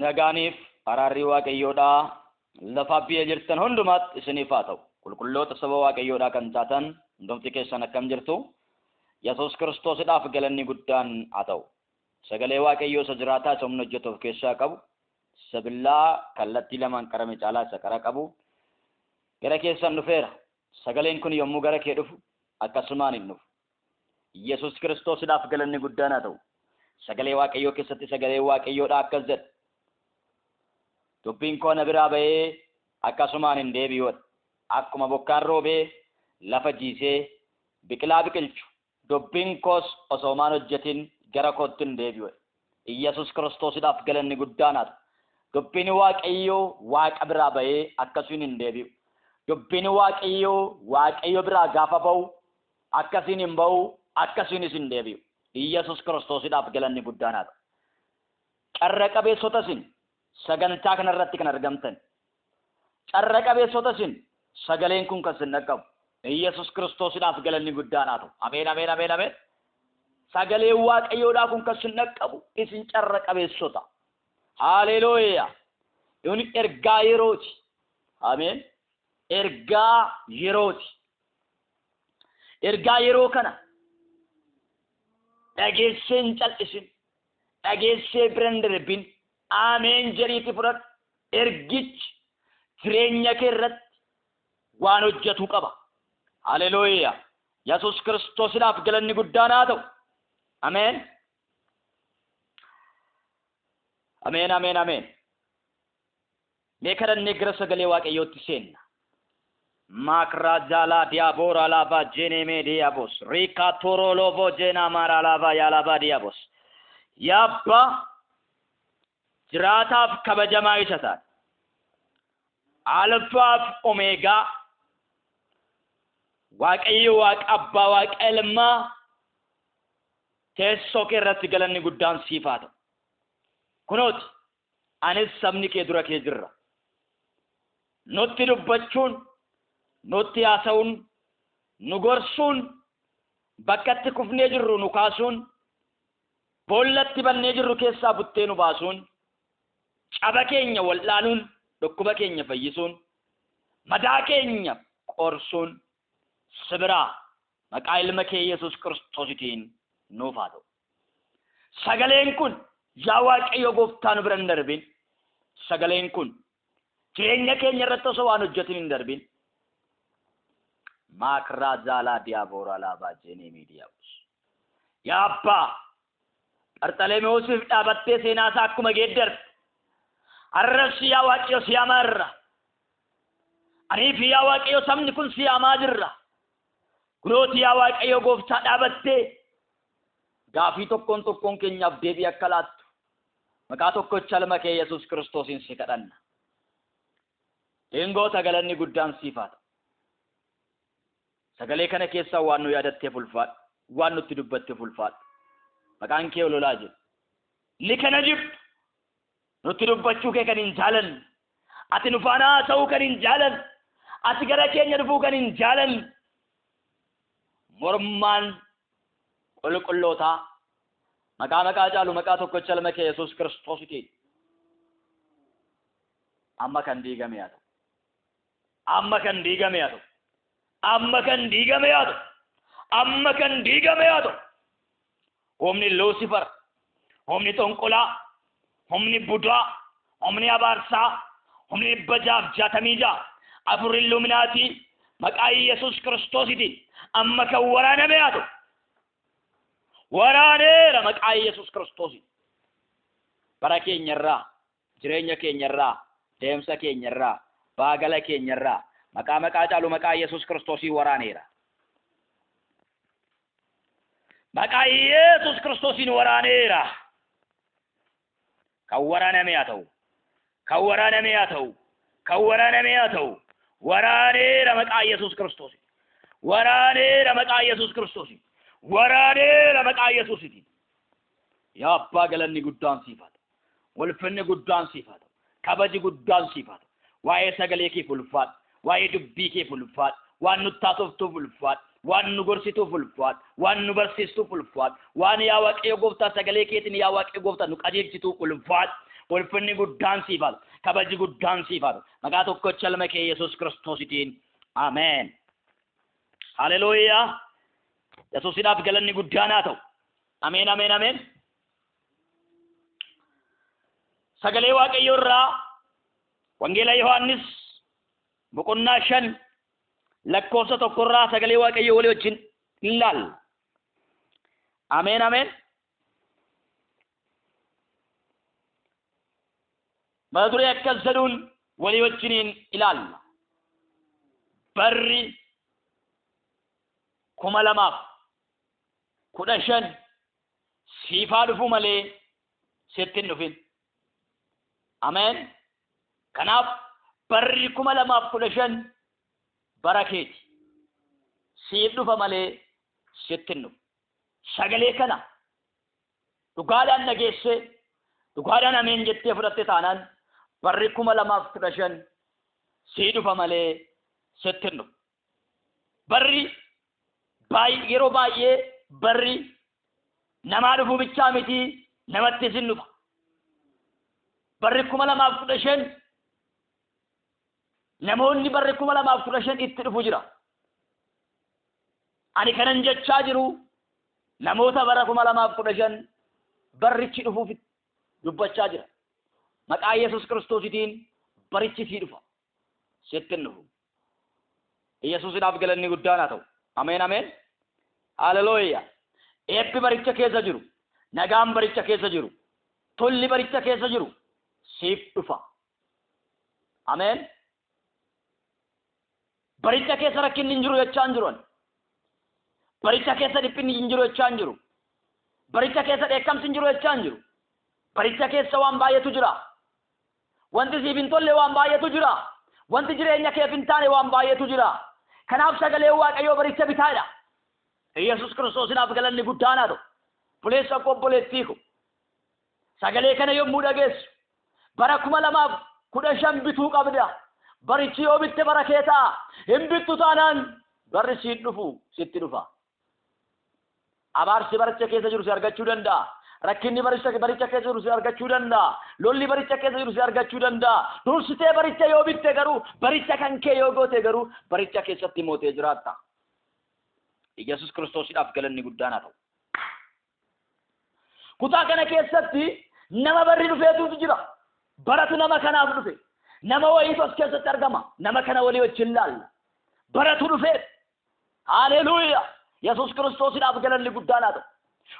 Nagaaniif araarri Waaqayyoodhaa lafa biyya jirtan hundumaatti isiniif haa ta'u. Qulqulloota saba Waaqayyoodhaa kan taatan hundumti keessan akkam jirtu? Yesuus Kiristoosidhaaf galanni guddaan haa ta'u. Sagalee Waaqayyoo isa jiraataa isa humna hojjetu of keessaa qabu, isa billaa kallattii lamaan qarame caalaa isa qara qabu, gara keessan dhufeera. Sagaleen kun yommuu gara kee dhufu akkasumaan hin dhufu. Yesuus Kiristoosidhaaf galanni guddaan haa ta'u. Sagalee Waaqayyoo keessatti sagalee Waaqayyoodhaa akkas jedha. Dubbiin koo na biraa ba'ee akkasumaan hin deebi'u. Akkuma bokkaan roobee lafa jiisee biqilaa biqilchu, dubbiin koos osoo maan hojjetin gara kootti hin deebi'u. Yesuus Kiristoosidhaaf galanni guddaan haa ta'u. Dubbiin Waaqayyoo Waaqa biraa ba'ee akkasiin hin deebi'u. Dubbiin Waaqayyoo Waaqayyo biraa gaafa ba'u akkasiin hin ba'u, akkasiinis hin deebi'u. Yesuus Kiristoosidhaaf galanni guddaan haa ta'u. Carra qabeessota isin sagantaa kanarratti kan argamtan, carra qabeessota isin sagaleen kun kan isin dhaqqabu, Yesuus Kiristoosidhaaf galanni guddaan haa ta'u. Ameen, ameen, ameen, ameen. Sagaleen Waaqayyoodhaa kun kan isin dhaqqabu isin carra qabeessota. Haleluuyaa. Kun ergaa yerooti. Ameen. Ergaa yerooti. Ergaa yeroo kana dhageessee hin cal'isin, dhageessee bira hin darbin, ameen jedhiitti fudhadhu. Ergichi jireenya kee irratti waan hojjetu qaba. Haleluuyaa. Yesuus Kiristoosidhaaf galanni guddaan haa ta'u. Ameen. Ameen, ameen, ameen. Mee kadhannee gara sagalee Waaqayyootti seenna. Maakraa jaalaa diyaabooraa laavaa jeeneemee diyaabos. Riikaa tooroo loovoo jeenaa maaraa laavaa yaalaabaa diyaabos. Yaa Abbaa, jiraataaf kabajamaa isa taate. Alfaaf Omeegaa, Waaqayyo Waaqa Abbaa, Waaqa Ilmaa, teessoo kee irratti galanni guddaan siif haa ta'u. Kunooti, anis sabni kee dura kee jirra. Nutti dubbachuun, nutti haasa'uun, nu gorsuun, bakkatti kufnee jirru nu kaasuun, boollatti bannee jirru keessaa buttee nu baasuun, caba keenya wal'aanuun, dhukkuba keenya fayyisuun, madaa keenya qorsuun si biraa maqaa ilma kee Yesuus Kiristoositiin nuuf haa ta'u. Sagaleen kun yaa Waaqayyo gooftaa nu bira hin darbin. Sagaleen kun jireenya keenya irratti osoo waan hojjetin hin darbin. Maakraa jaalaa diyaaboraa laabaa jeenee miidiyaabus. Yaa Abbaa, Barxalemewoosiif dhaabattee seenaa isaa akkuma geeddarte, har'as yaa Waaqayyo si yaamaa jirra. Anii fi yaa Waaqayyo sabni kun si yaamaa jirra. Kunooti yaa Waaqayyo gooftaa dhaabattee gaafii tokkoon tokkoon keenyaaf deebii akka laattu maqaa tokkocha ilma kee Yesuus Kiristoosiin si kadhanna. Deengoota galanni guddaan siif haa ta'u. Sagalee kana keessaa waan nu yaadatteef ulfaadhu, waan nutti dubbatteef ulfaadhu. Maqaan kee ololaa jedhu. Ni kana jibbu, nutti dubbachuu kee kan hin jaalanne, ati nu faana haasa'uu kan hin jaalanne, ati gara keenya dhufuu kan hin jaalanne, mormaan qulqullootaa maqaa maqaa caalu maqaa tokkocha ilma kee Yesuus Kiristoositiin amma kan diigame haa ta'u. Amma kan diigame haa ta'u. Amma kan diigame haa ta'u. Amma kan diigame haa ta'u. Humni Luusifar, humni xonqolaa, humni budaa, humni abaarsaa, humni 666, afur illuminaatii maqaa Yesuus Kiristoositiin amma kan waraaname haa ta'u. Waraaneera maqaa Yesuus Kiristoosiin. Bara keenyarraa, jireenya keenyarraa, deemsa keenyarraa, baagala keenyarraa maqaa maqaa caalu maqaa Yesuus Kiristoosiin waraaneera. Maqaa Yesuus Kiristoosiin waraaneera. Kan waraaname haa ta'u. Kan waraaname haa ta'u. Kan waraaname haa ta'u. Waraaneera maqaa Yesuus Kiristoosiin. Waraaneera maqaa Yesuus Kiristoosiin. Waraaneera maqaa Yesuusitiin. Yaa Abbaa, galanni guddaan siif haa ta'u. Ulfinni guddaan siif haa ta'u. Kabaji guddaan siif haa ta'u. Waa'ee sagalee keef ulfaadhu. Waa'ee dubbii keef ulfaadhu. Waan nutti haasoftuuf ulfaadhu. Waan nu gorsituuf ulfaadhu. Waan nu barsiistuuf ulfaadhu. Waan yaa Waaqayyo gooftaa sagalee keetiin yaa Waaqayyo gooftaa nu qajeelchituuf ulfaadhu. Ulfinni guddaan siif haa ta'u. Kabaji guddaan siif haa ta'u. Maqaa tokkocha ilma kee Yesuus Kiristoositiin. Ameen. Haleluuyaa. Yesuusidhaaf galanni guddaan haa ta'u. Ameen, ameen, ameen. Sagalee Waaqayyoo irraa Wangeela Yohaannis boqonnaa 5 lakkoofsa 1 irraa sagalee Waaqayyoo walii wajjin ilaalla. Ameen, ameen. Mata duree akkas jedhuun walii wajjiniin ilaalla. Barri 2015 siifaa dhufu malee sitti hin dhufin. Ameen. Kanaaf barri 2015 bara keeti. Siif dhufa malee sitti hin dhufu. Sagalee kana dhugaadhaan dhageessee, dhugaadhaan ameen jettee fudhatte taanaan, barri 2015 sii dhufa malee sitti hin dhufu. Barri yeroo baay'ee barri namaa dhufuu bichaa miti, namattis hin dhufa. Barri 2015, namoonni barri 2015 itti dhufu jira. Ani kanan jechaa jiru namoota bara 2015 barrichi dhufuuf dubbachaa jira. Maqaa Yesuus Kiristoositiin barichi sii dhufa. Sitti hin dhufu. Yesuusidhaaf galanni guddaan haa ta'u. Ameen, ameen. Haleluuyaa. Eebbi baricha keessa jiru, nagaan baricha keessa jiru, tolli baricha keessa jiru siif dhufa. Ameen. Baricha keessa rakkinni hin jiru jechaa hin jiru ani. Baricha keessa dhiphinni hin jiru jechaa hin jiru. Baricha keessa dheekkamsi hin jiru jechaa hin jiru. Baricha keessa waan baay'eetu jira. Wanti siif hin tolle waan baay'eetu jira. Wanti jireenya keef hin taane waan baay'eetu jira. Kanaaf sagaleen Waaqayyoo baricha bitaadha. Yesuus Kiristoosinaaf galanni guddaan haa ta'u. Obboleessa koo, obboleettii ko. Sagalee kana yommuu dhageessu, bara 2015 bituu qabda. Barichi yoo bitte bara kee ta'a. Hin bittu taanaan barri siin dhufu sitti dhufa. Abaarsi baricha keessa jiru si argachuu danda'a. Rakkinni baricha keessa jiru si argachuu danda'a. Lolli baricha keessa jiru si argachuu danda'a. Dursitee baricha yoo bitte garuu, baricha kan kee yoo goote garuu, baricha keessatti mootee jiraatta. Yesuus Kiristoosiidhaaf galanni guddaan haa ta'u. Kutaa kana keessatti nama barri dhufeetuutu jira. Baratu nama kanaaf dhufe. Nama wayiitu as keessatti argama. Nama kana walii wajjin laalla. Baratu dhufee. Haleluuyaa. Yesuus Kiristoosiidhaaf galanni guddaan haa ta'u.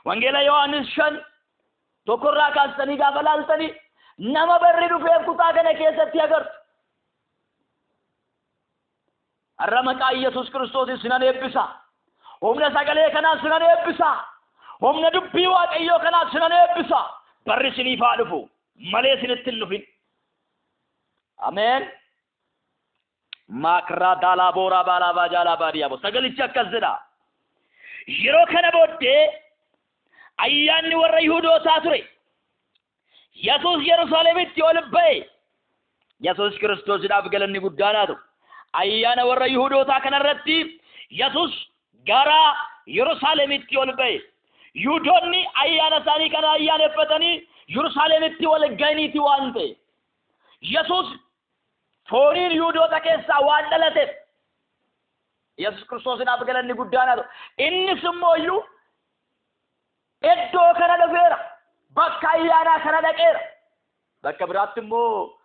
Wangeela Yohaannis 5:1rraa kaastanii gaafa laaltanii, nama barri dhufeef kutaa kana keessatti agartu. Har'a maqaa Yesuus Kiristoosiin sinan eebbisa. Humna sagalee kanaan sinan eebbisa. Humna dubbii Waaqayyoo kanaan sinan eebbisa. Barri isiniif haa dhufu malee isinitti hin dhufin. Ameen. Maakraa daalaa booraa baalaa baajaalaa baadiyyaa. Sagalichi akkas jedha. Yeroo kana booddee ayyaanni warra Yihuudootaa ture. Yesuus Yerusaalemitti ol ba'e. Yesuus Kiristoosiidhaaf galanni guddaan haa ta'u. Ayyaana warra Yihuudootaa kanarratti Yesuus gara Yerusaalemitti ol ba'e. Yihuudoonni ayyaana isaanii kana ayyaaneffatanii Yerusaalemitti wal ga'aniiti waan ta'e. Yesuus fooniin Yihuudoota keessaa waan dhalateef, Yesuus Kiristoosiidhaaf galanni guddaan haa ta'u. Innis immoo iyyuu iddoo kana dhufeera. Bakka ayyaanaa kana dhaqeera. Bakka biraatti immoo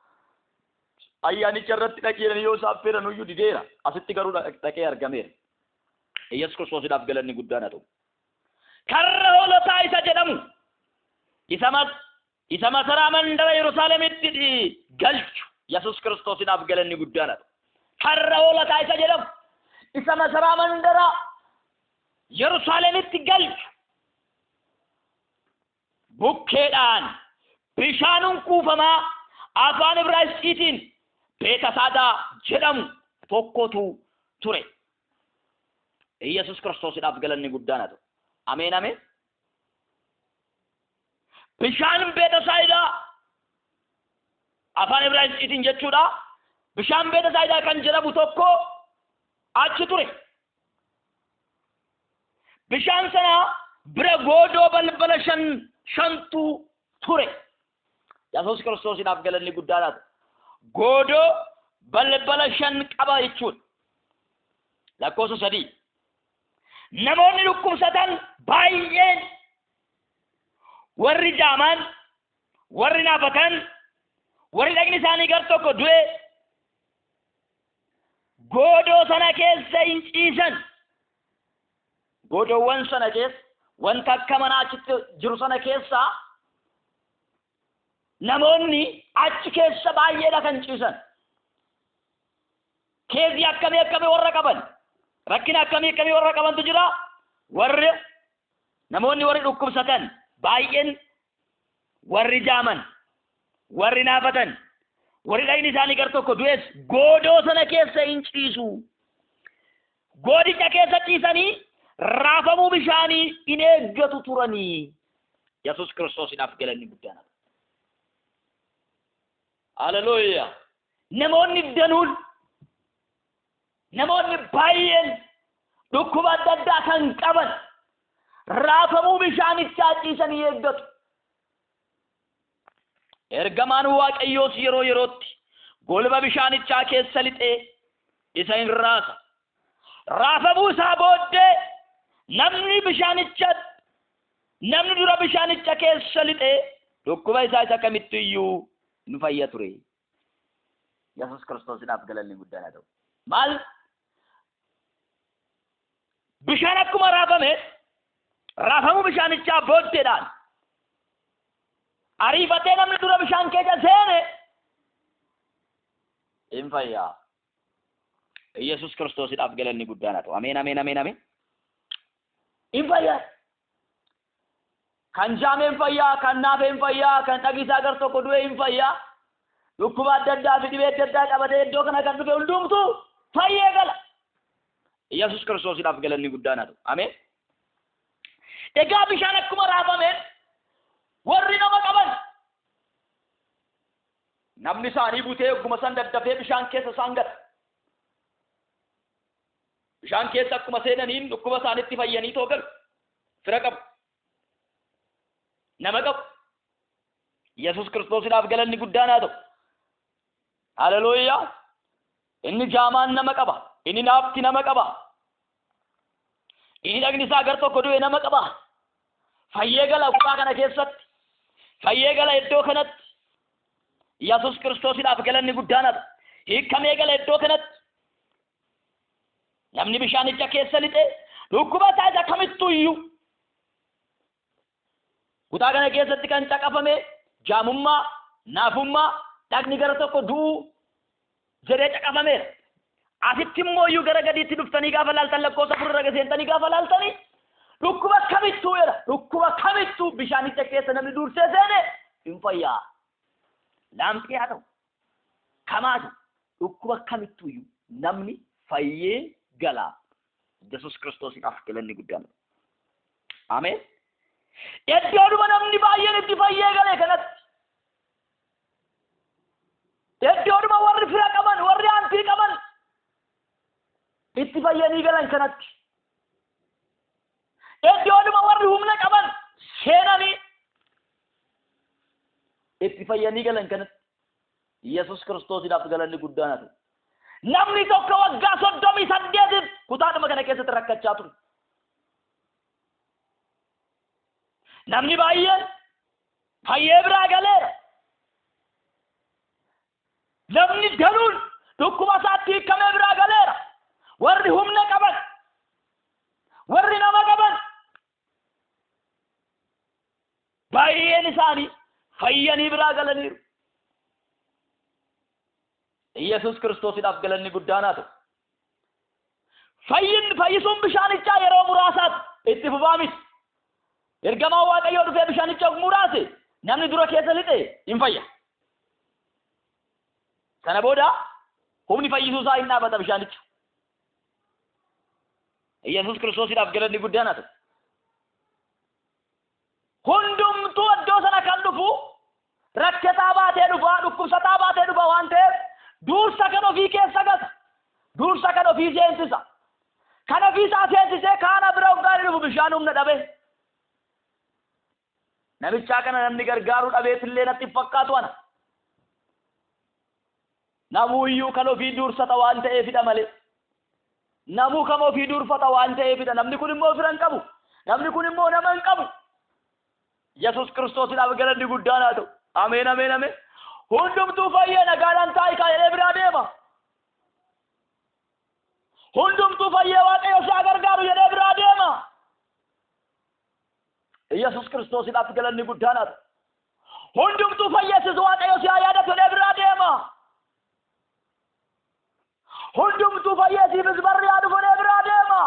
ayyaanicha irratti dhaqeeranii yoo isaan affeeran iyyuu dideera. Asitti garuu dhaqee argameera. Yesuus Kiristoosiidhaaf galanni guddaan haa ta'u. Karra hoolotaa isa jedhamu isa masaraa mandara Yerusaalemitti galchu, Yesuus Kiristoosiidhaaf galanni guddaan haa ta'u. Karra hoolotaa isa jedhamu isa masaraa mandara Yerusaalemitti galchu bukkeedhaan bishaanuun kuufamaa afaan Ibraayisxiitiin Beetasaadaa jedhamu tokkotu ture. Yesuus Kiristoosiidhaaf galanni guddaan haa ta'u. Ameen, ameen. Bishaan Beetasaayidaa afaan Ibraayisxiitiin jechuudha. Bishaan Beetasaayidaa kan jedhamu tokko achi ture. Bishaan sana bira goodoo balbala shan shantu ture. Yesuus Kiristoosiidhaaf galanni guddaadha. Godoo balbala 5 qaba jechuudha. Lakkoofsa 3. Namoonni dhukkubsatan baay'een warri jaaman, warri naafatan, warri dhagni isaanii gar tokko du'e godoo sana keessa hin ciisan. Godoowwan sana keessa wanta akka manaa achitti jiru sana keessa namoonni achi keessa baay'eedha kan ciisan. Keezii akkamii akkamii warra qaban, rakkina akkamii akkamii warra qabantu jira. Warri namoonni warri dhukkubsatan baay'een, warri jaaman, warri naafatan, warri dhagni isaanii gar tokko du'es godoo sana keessa hin ciisu. Godicha keessa ciisanii raafamuu bishaanii hin eeggatu turanii. Yesuus Kiristoosiidhaaf galanni guddaan. Haleluuyaa. Namoonni danuun, namoonni baay'een dhukkuba adda addaa kan qaban raafamuu bishaanichaa ciisanii eeggatu. Ergamaan Waaqayyoos yeroo yerootti golba bishaanichaa keessa lixee isa hin raasa. Raafamuu isaa booddee namni dura bishaanicha keessa lixee dhukkuba isaa isa kamittu iyyuu nu fayya ture. Yesuus Kiristoosiidhaaf galanni guddaan haa ta'u. Maal? Bishaan akkuma raafame, raafamuu bishaanichaa booddeedhaan ariifatee namni dura bishaan keessa seene hin fayyaa. Yesuus Kiristoosiidhaaf galanni guddaan haa ta'u. Ameen, ameen, ameen, ameen. Hin fayyaa. Kan jaame hin fayyaa, kan naafe hin fayyaa, kan dhagi isaa gar tokko du'e hin fayyaa. Dhukkuba adda addaa fi dhibee adda addaa qabatee iddoo kana kan dhufe hundumtuu fayyee gala. Yesuus Kiristoosiidhaaf galanni guddaan haa ta'u. Ameen. Egaa bishaan akkuma raafameen warri nama qaban namni isaanii butee ogguma san daddafee bishaan keessa isaan gata. Bishaan keessa akkuma seenaniin dhukkuba isaanitti fayyanii too galu. Fira qabu. Nama qabu. Yesuus Kiristoosiidhaaf galanni guddaan haa ta'u. Haleluuyaa. Inni jaamaan nama qaba. Inni naafti nama qaba. Inni dhagni isaa gar tokko du'e nama qaba. Fayyee gala kutaa kana keessatti. Fayyee gala iddoo kanatti. Yesuus Kiristoosiidhaaf galanni guddaan haa ta'u. Hiikkamee gala iddoo kanatti. Namni bishaanicha keessa lixee dhukkuba isaa isa kamittuu iyyuu kutaa kana keessatti kan caqafame jaamummaa, naafummaa, dhagni gara tokko du'uu jedhee caqafameera. Asitti immoo iyyuu gara gadiitti dhuftanii gaafa laaltan, lakkoofsa 4 irra seentanii gaafa laaltanii dhukkuba kamittuu jedha. Dhukkuba kamittuu bishaanicha keessa namni dursee seene hin fayyaa. Laamxii haa ta'u, kamaa ta'u, dhukkuba kamittuu iyyuu namni fayyee gala. Yesuus Kiristoosiidhaaf galanni guddaan. Ameen. Iddoodhuma namni baay'een itti fayyee gale kanatti, iddoodhuma warri fira qaban, warri aantii qaban itti fayyanii galan kanatti, iddoodhuma warri humna qaban seenanii itti fayyanii galan kanatti Yesuus Kiristoosiidhaaf galanni guddaan haa ta'u. Namni tokko waggaa 38 kutaadhuma kana keessatti rakkachaa ture. Namni baay'een fayyee biraa galeera. Namni danuun dhukkuba isaatti hiikamee biraa galeera. Warri humna qaban, warri nama qaban baay'een isaanii fayyanii biraa galaniiru. Yesuus Kiristoosiidhaaf galanni guddaan haa ta'u. Fayyisuun bishaanichaa yeroo muraasaatti itti fufaa miti. Ergamaan Waaqayyoo dhufee bishaanicha muraase namni dura keessa lixe hin fayya. Sana booda humni fayyisuu isaa hin dhaabata bishaanicha. Yesuus Kiristoosiidhaaf galanni guddaan haa ta'u. Hundumtuu iddoo sana kan dhufu rakkataa baatee dhufa, dhukkubsataa baatee dhufa waan ta'eef dursa kan ofii keessa gata. Dursa kan ofii seensisa. Kan ofii isaa seensisee kaana bira hoggaan dhufu bishaan humna dhabe. Namichaa kana namni gargaaruu dhabeetillee natti hin fakkaatu ana. Namuuyyuu kan ofii dursata waan ta'eefidha malee. Namuu kan ofii durfata waan ta'eefidha. Namni kun immoo fira hin qabu. Namni kun immoo nama hin qabu. Yesuus Kiristoosiidhaaf galanni guddaan haa ta'u. Ameen ameen ameen. Hundumtuu fayyee nagaadhaan taa'i kaa jedhee biraa deema. Hundumtuu fayyee Waaqayyo si haa gargaaru jedhee biraa deema. Yesuus Kiristoosiidhaaf galanni guddaan haa ta'u. Hundumtuu fayyeessisu Waaqayyo si haa yaadatu jedhee biraa deema. Hundumtuu fayyeessiifis barri haa dhufu jedhee biraa deema.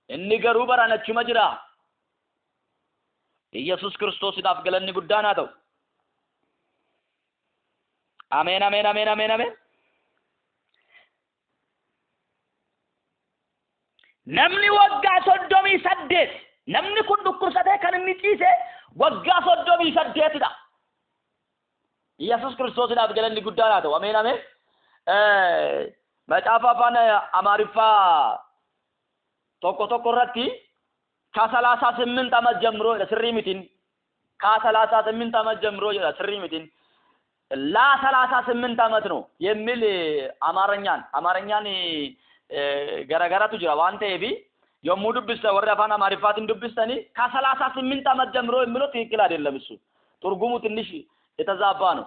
Inni garuu baraan achuma jira. Yesuus Kiristoosiidhaaf galanni guddaan haa ta'u. Ameen ameen ameen ameen ameen. Namni waggaa 38 namni kun dhukkubsatee kan inni ciise waggaa 38dha. Yesuus Kiristoosiidhaaf galanni guddaan haa ta'u. Ameen ameen. Macaafa afaan Amaariffaa tokko tokko irratti ከሰላሳ ስምንት ዓመት ጀምሮ jedha sirrii mitiin. ከሰላሳ ስምንት ዓመት ጀምሮ jedha sirrii mitiin. ለሰላሳ ስምንት ዓመት ነው የሚል አማርኛን አማርኛን garaagaratu jira waan ta'eef yommuu dubbista warri afaan Amaariffaatiin dubbistanii ከሰላሳ ስምንት ዓመት ጀምሮ የሚለው ትክክል አይደለም። እሱ ትርጉሙ ትንሽ የተዛባ ነው።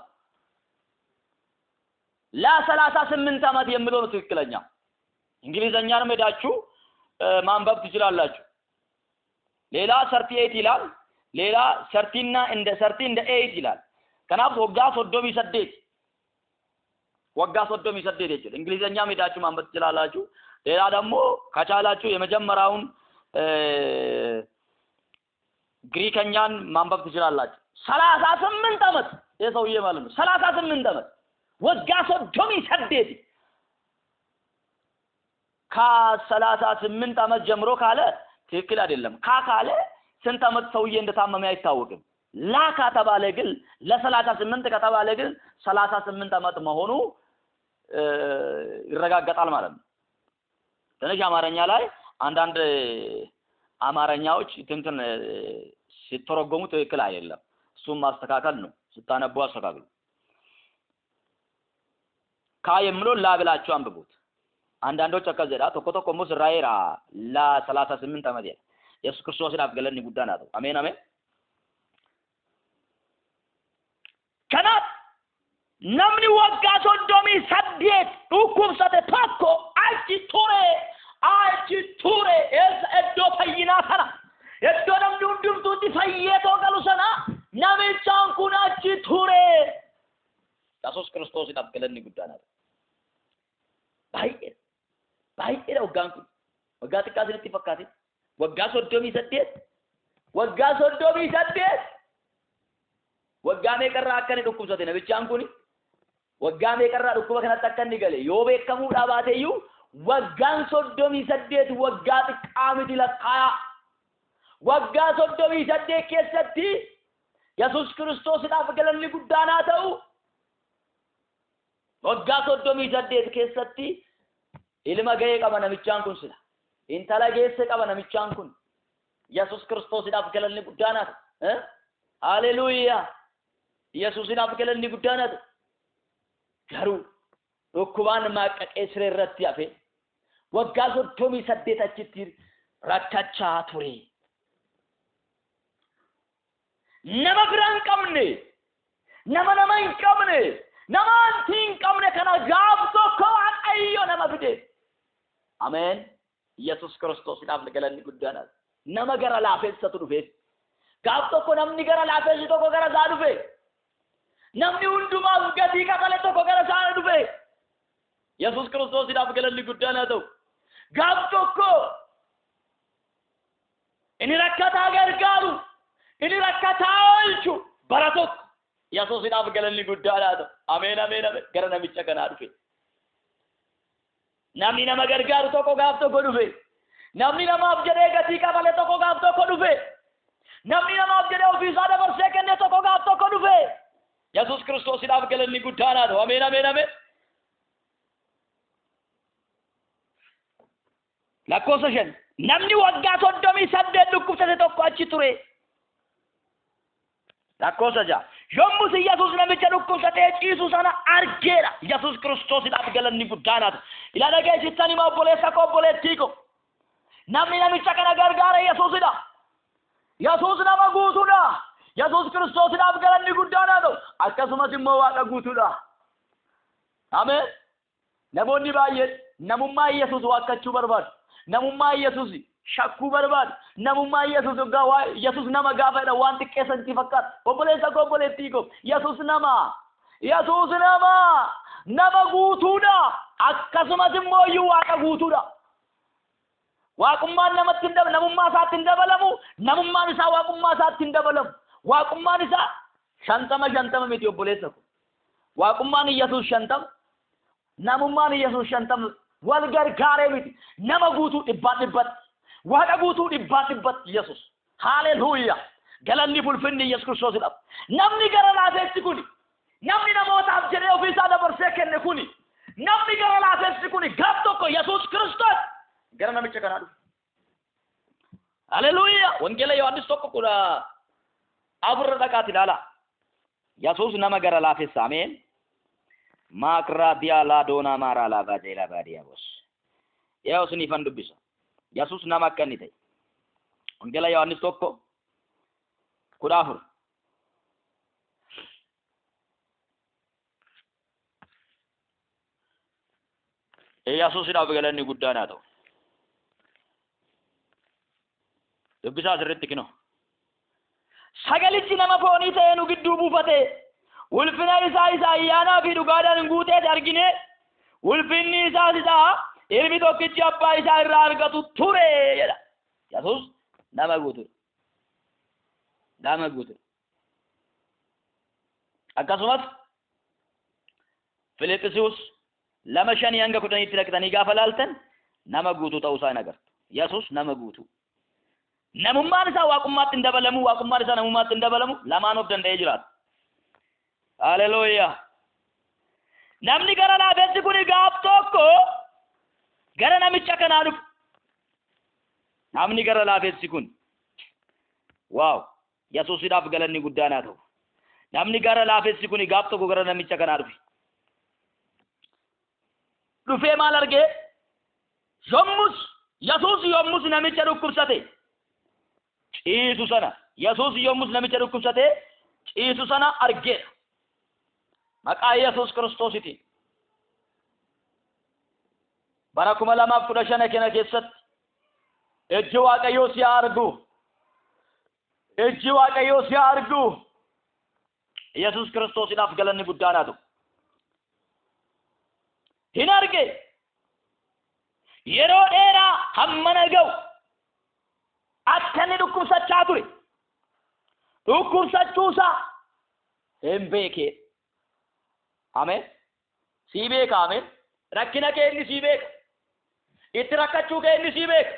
ለሰላሳ ስምንት ዓመት የሚለው ነው ትክክለኛ። እንግሊዘኛንም ሄዳችሁ ማንበብ ትችላላችሁ። ሌላ 38 ይላል፣ ሌላ thirty ና እንደ thirty and 8 ይላል። Kanaaf waggaa 38 waggaa 38 jechuudha. እንግሊዘኛም ሄዳችሁ ማንበብ ትችላላችሁ። ሌላ ደግሞ ከቻላችሁ የመጀመሪያውን ግሪከኛን ማንበብ ትችላላችሁ። 38 ዓመት ይሄ ሰውዬ ማለት ነው። 38 ዓመት waggaa 38 ከሰላሳ ስምንት ዓመት ጀምሮ ካለ ትክክል አይደለም። ካ ካለ ስንት ዓመት ሰውዬ እንደታመመ አይታወቅም። ላ ከተባለ ግን ለ38 ከተባለ ግን 38 ዓመት መሆኑ ይረጋገጣል ማለት ነው። ትንሽ አማርኛ ላይ አንዳንድ አማርኛዎች ትንትን ሲተረጎሙ ትክክል አይደለም። እሱም ማስተካከል ነው። ስታነቡ አስተካክሉ። ካ የሚለው ላ ብላችሁ አንብቡት። አንዳንዶች akkas jedha tokko tokko immoo sirraa'eera la ሰላሳ ስምንት ዓመት jedha. Yesuus Kiristoosiidhaaf galanni guddaan haa ta'u. Ameen ameen. Kanaaf namni waggaa 38 dhukkubsate tokko achi ture achi ture eessa iddoo fayyinaa sana iddoo namni hundumtuu itti fayyee too galu sana namichaan kun achi ture. Yesuus Kiristoosiidhaaf galanni guddaan haa ta'u. Baay'ee baay'eedha waggaan kun. Waggaa xiqqaa isinitti fakkaate. Waggaa 38 waggaa 38 waggaa meeqarraa akka inni dhukkubsate namichaan kun waggaa meeqarraa dhukkuba kanatti akka inni gale yoo beekamuudhaa baate iyyuu waggaan 38 waggaa xiqqaa miti lakkaayaa. Waggaa 38 keessatti Yesuus Kiristoosiidhaaf galanni guddaan haa ta'u. Waggaa 38 keessatti ilma ga'ee qaba namichaan kun sila. Intala geesse qaba namichaan kun. Yesuus Kiristoosiidhaaf galanni guddaan haa ta'u. Haleluuyaa. Yesuusiidhaaf galanni guddaan haa ta'u. Garuu dhukkubaan maaqqaqee siree irratti hafe waggaa 38 achitti rakkachaa ture. Nama bira hin qabne, nama nama hin qabne, nama antii hin qabne kana gaaf tokko Waaqayyo nama fide. Ameen. Yesuus Kiristoosiidhaaf galanni guddaan haa ta'u. Nama gara laafessatu dhufe. Gaaf tokko namni gara laafessi tokko gara isaa dhufe. Namni hundumaaf gatii kafale tokko gara isaa dhufe. Yesuus Kiristoosiidhaaf galanni guddaan haa ta'u. Gaaf tokko inni rakkataa gargaaru, inni rakkataa oolchu bara tokko Yesuusiidhaaf galanni guddaan haa ta'u. Ameen ameen ameen. Gara namicha kanaa dhufe. Namni nama gargaaru tokko gaaf tokko dhufe. Namni namaaf jedhee gatii kafale tokko gaaf tokko dhufe. Namni namaaf jedhee ofiisaa dabarsee kenne tokko gaaf tokko dhufe. Yesuus Kiristoosiidhaaf galanni guddaan haa ta'u. Ameen ameen ameen. Lakkoofsa 5 namni waggaa 38 dhukkubsate tokko achi ture. Lakkoofsa 6. Yommus Yesuus namicha dhukkubsatee ciisu sana argeera. Yesuus Kiristoosiidhaaf galanni guddaan haa ta'u. Ilaa dhageessittan hima obboleessa koo, obboleettii koo. Namni namicha kana gargaare Yesuusidha. Yesuus nama guutuudha. Yesuus Kiristoosiidhaaf galanni guddaan haa ta'u. Akkasumas immoo Waaqa guutuudha. Ameen. Namoonni baay'een namummaa Yesuus waakkachuu barbaadu. Namummaa Yesuus shakkuu barbaadu. Namummaa Yesuus hoggaa waa Yesuus nama gaafa jedhan waan xiqqeessan itti fakkaata. Obboleessa koo, obboleettii koo, Yesuus nama. Yesuus nama. Nama guutuudha. Akkasumas immoo iyyuu Waaqa guutuudha. Waaqummaan namatti hin dabalamu, namummaa isaatti hin dabalamu, namummaan isaa waaqummaa isaatti hin dabalamu. Waaqummaan isaa 50 50 miti, obboleessa koo. Waaqummaan Yesuus 50, namummaan Yesuus 50 wal gargaaree miti. Nama guutuu dhibbaan dhibbatti. Waaqa guutuu dhibbaan dhibbatti Yesuus. Haleluuyaa. Galanni fulfinni Yesuus Kiristoosidhaaf. Namni gara laafessi kuni, namni namootaaf jedhee ofii isaa dabarsee kenne kuni, namni gara laafessi kuni gaaf tokko Yesuus Kiristoos gara namicha kanaa dhufe. Haleluuyaa. Wangeela Yohaannis 1:14 dhaqaati ilaalaa. Yesuus nama gara laafessa. Ameen. Maakraa diyaalaa doonaa maaraa laafaa jeelaa baadiyaa bos. Yaa isiniifan dubbisa. Yesuus nama akka inni ta'e. Wangeela Yohaannis 1:14. Yesuusidhaaf galanni guddaan haa ta'u. Dubbisaa sirriitti kinoo. Sagalichi nama foonii ta'ee nu gidduu buufate. Ulfina isaa isa ayyaanaa fi dhugaadhaan guuteet argine. Ulfinni isaas isa ilmi tokkichi abbaa isaa irraa argatu ture jedha. Yesuus nama guutuudha. Nama guutuudha. Akkasumas Filiphisius 2:5 hanga 10tti dhaqxanii gaafa laaltan nama guutuu ta'uu isaa hin agartu. Yesuus nama guutuu. Namummaan isaa waaqummaatti hin dabalamu, waaqummaan isaa namummaatti hin dabalamu, lamaan of danda'ee jiraata. Haleluuyaa. Namni gara laafessi kun gaaf tokko gara namicha kanaa dhufe. Namni gara laafessi kun, waaw, Yesuusidhaaf galanni guddaan haa ta'u. Namni gara laafessi kun gaaf tokko gara namicha kanaa dhufe. Dhufee maal argee? Yommus Yesuus yommus namicha dhukkubsate ciisu sana, Yesuus yommus namicha dhukkubsate ciisu sana argeedha. Maqaa Yesuus Kiristoositiin. Bara 2015 kana keessatti ijji Waaqayyoo si haa argu. Ijji Waaqayyoo si haa argu. Yesuus Kiristoosiidhaaf galanni guddaan haa ta'u. Hin arge. Yeroo dheeraa hammana ga'u akka inni dhukkubsachaa ture. Dhukkubsachuusaa hin beekee. Ameen. Sii beeka, ameen. Rakkina kee inni sii beeka. Itti rakkachuu kee inni sii beeka.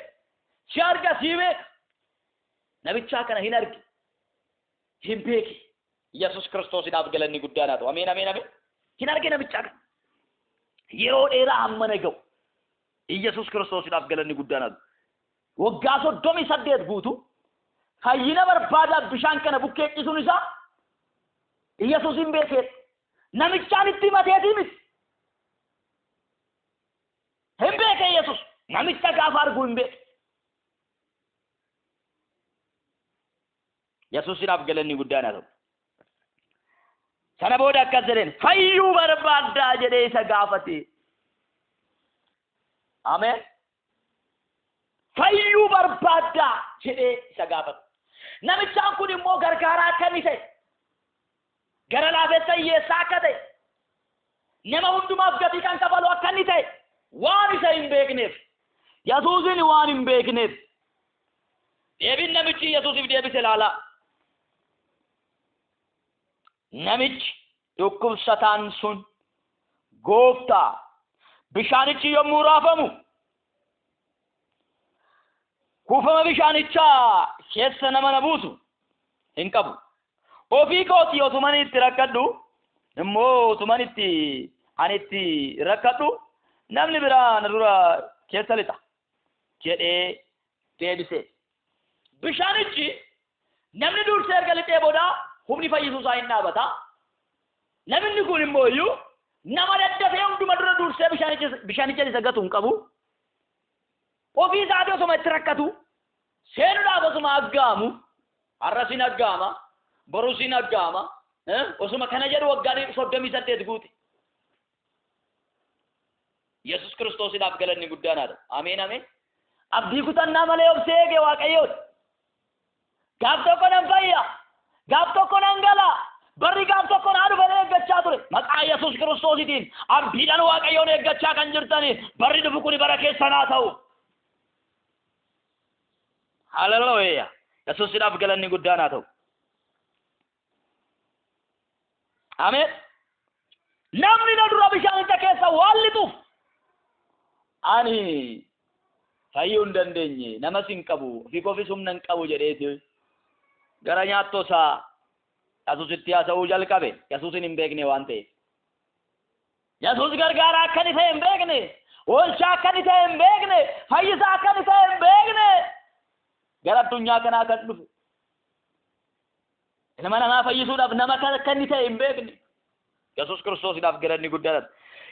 Si arga, sii beeka. Namichaa kana hin arge. Hin beeke. Yesuus Kiristoosiidhaaf galanni guddaan haa ta'u. Ameen, ameen, ameen. Hin arge namichaa kana. Yeroo dheeraa hammana ga'u. Yesuus Kiristoosiidhaaf galanni guddaan haa ta'u. Waggaa 38 guutuu fayyina barbaadaaf bishaan kana bukkee ciisuun isaa Yesuus hin beekee. Namichaan itti himateetii miti. Hin beeke Yesuus. Namicha gaafa argu hin beeke. Yesuusidhaaf galanni guddaan haa ta'u. Sana booda akkas jedheen, "Fayyuu barbaaddaa?" jedhee isa gaafate. Ameen. "Fayyuu barbaaddaa?" jedhee isa gaafate. Namichaan kun immoo gargaaraa akka inni ta'e, gara laafessa hiyyeessaa akka ta'e, nama hundumaaf gatii kan kafalu akka inni ta'e waan isa hin beekneef, Yesuusin waan hin beekneef, deebiin namichi Yesuusiif deebise ilaalaa. Namichi dhukkubsataan sun, "Gooftaa, bishaanichi yommuu raafamu kuufama bishaanichaa keessa nama na buusu hin qabu. Ofii kootii otuman itti rakkadhu immoo, otuman itti ani itti rakkadhu, namni biraa na dura keessa lixa" jedhee deebise. Bishaanichi namni dursee erga lixee booda Humni fayyisuu isaa hin dhaabata. Namni kun immoo iyyuu nama daddafee hunduma dura dursee bishaanicha isa gatu hin qabu. Ofii isaatii osuma itti rakkatu seenuudhaaf osuma aggaamu, har'a sin aggaama, boru sin aggaama, osuma kana jedhu waggaa 38 guute. Yesus Kiristoosiidhaaf galanni guddaan haa ta'u. Ameen ameen. Abdii kutannaa malee obsee eege Waaqayyoon. Gaaf tokko nan fayya, gaaf tokko nan gala, barri gaaf tokko naa dhufan eeggachaa ture. Maqaa Yesus Kiristoosiitiin abdiidhaan Waaqayyoon eeggachaa kan jirtani barri dhufu kuni bara keessan haa ta'u. Haleluuyaa. Yesuusidhaaf galanni guddaan haa ta'u. Ameen. Namni na dura bishaanicha keessa waan lixuuf ani fayyuu hin dandeenye, namas hin qabu, ofii koofis humna hin qabu jedheeti gara nyaattoo isaa Yesuusitti haasa'uu jalqabe. Yesuusin hin beekne waan ta'eef. Yesuus gargaaraa akka inni ta'e hin beekne, oolchaa akka inni ta'e hin beekne, fayyisaa akka inni ta'e hin beekne. Gara addunyaa kanaa kan dhufe ilma namaa fayyisuudhaaf nama akka inni ta'e hin beekne. Yesuus Kiristoosiidhaaf galanni guddaadha.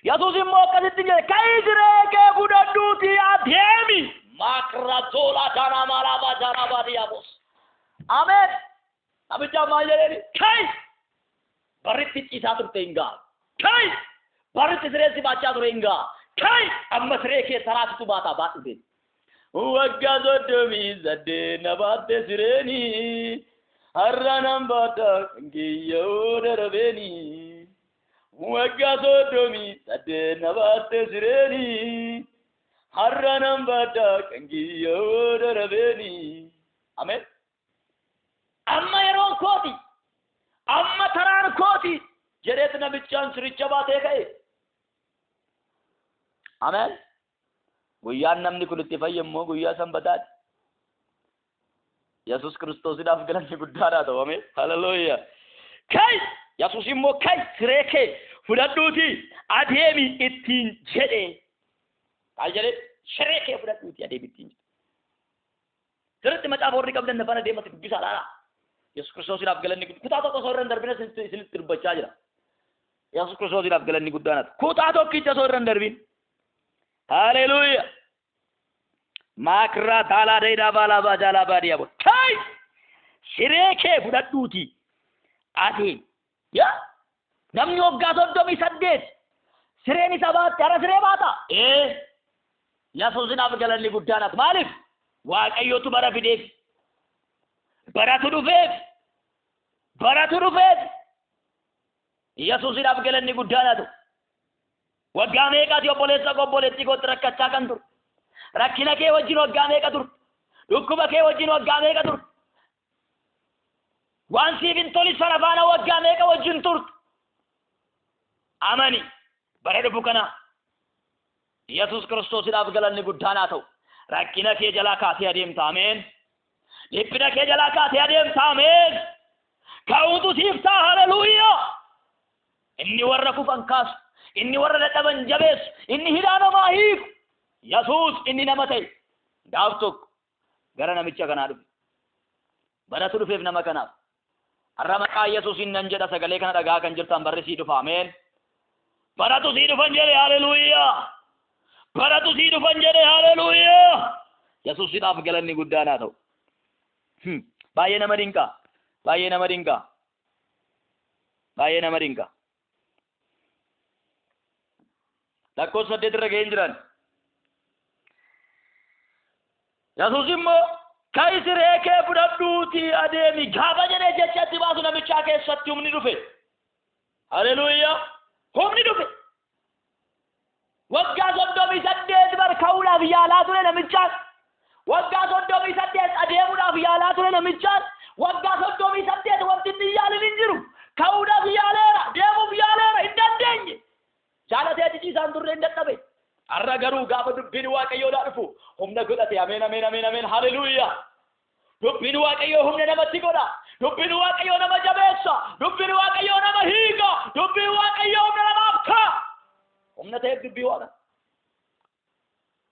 Yesuus immoo akkasitti jedhe, ka'ii siree kee fudhadhuutii adeemi. Maakiraatoolaa taanaa maalaabaa taanaa baadiyyaa boos. Ameen. Namichaan maal jedheeni? Ka'i! Barritti ciisaa turte hin ga'a. Ka'i! Barritti siree si baachaa ture hin ga'a. Ka'i! Amma siree kee taraasitu baataa baadhu deemi. Waggaa 38 na baatte sireeni. Har'a nan baadha kan kiyyoo darabeeni. Waggaa 38 na baatte sireeni. Har'a nan baadha kan kiyyoo darabeeni. Ameen. Amma yeroon kooti, amma taraan kooti jedheet namichaan siricha baatee ka'e. Ameen. Guyyaan namni kun itti fayye immoo guyyaa sanbataati. Yesuus Kiristoosiidhaaf galanni guddaadhaa ta'u. Ameen. Haleluuyaa. Ka'i! Yesuus immoo ka'i siree kee fudhadhuutii adeemi ittiin jedhe. Maal jedhee? Siree kee fudhadhuutii adeemi ittiin jedhe. Sirriitti macaafa warri qabdan na faana deematti dubbisaa laala. Yesuus Kiristoosiidhaaf galanni guddaa. Kutaa tokko osoo irra hin darbin isinitti dubbachaa jira. Yesuus Kiristoosiidhaaf galanni guddaan haa ta'u. Kutaa tokkicha osoo irra hin darbin. Haleluuyaa. Maakirraa taalaa dheedaa baalaa baajaalaa baadiyaa boo. Ka'i! Siree kee fudhadhuutii adeemi. Yaa! Namni waggaa 38 sireen isa baatte har'a siree baata? Ee! Yesuusinaaf galanni guddaan haa ta'u. Maaliif? Waaqayyotu bara fideef. Baratu dhufeef. Baratu dhufeef. Yesuusinaaf galanni guddaan haa ta'u. Waggaa meeqaati obboleessa koo obboleettii kootti rakkachaa kan turte? Rakkina kee wajjin waggaa meeqa turte? Dhukkuba kee wajjin waggaa meeqa turte? Waan siif hin toli sana faana waggaa meeqa wajjin turte? Amani bara dhufu kana Yesuus Kiristoosiidhaaf galanni guddaan haa ta'u. Rakkina kee jalaa kaatee adeemta. Ameen. Dhiphina kee jalaa kaatee adeemta. Ameen. Ka'uutu siif ta'a. Haleluuyaa. Inni warra kufan kaasu, inni warra dadhaban jabeessu, inni hidhaa namaa hiiku. Yesuus inni nama ta'e gaaf tokko gara namicha kanaa dhufe. Baratu dhufeef nama kanaaf. Har'a maqaa Yesuusiin nan jedha, sagalee kana dhagaa kan jirtan barri sii dhufa. Ameen. Baratu sii dhufan jedhe. Haleluuyaa. Baratu sii dhufan jedhe. Haleluuyaa. Yesuusidhaaf galanni guddaan haa ta'u. Baay'ee nama dinqa. Baay'ee nama dinqa. Baay'ee nama dinqa. Lakkoofsa 8 irra ga'een jiran. Yesuus immoo ka'i siree kee fudhadhuutii adeemi gaafa jedhee jecha itti baasu namichaa keessatti humni dhufe. Haleluuyaa. Humni dhufe. Waggaa 38 bar ka'uudhaaf yaalaa ture namichaan. Waggaa 38 adeemuudhaaf yaalaa ture namichaan. Waggaa 38 wanti inni yaalin hin jiru. Ka'uudhaaf yaaleera, deemuuf yaaleera, hin dandeenye. Jaalatee ciciisaan turre hin dadhabe. Har'a garuu gaafa dubbiin Waaqayyoodhaa dhufu humna godhate. Ameen ameen ameen ameen. Haleluuyaa. Dubbiin Waaqayyoo humna namatti godha. Dubbiin Waaqayyoo nama jabeessa. Dubbiin Waaqayyoo nama hiika. Dubbiin Waaqayyoo humna namaaf ka'a. Humna ta'eef dubbii Waaqa.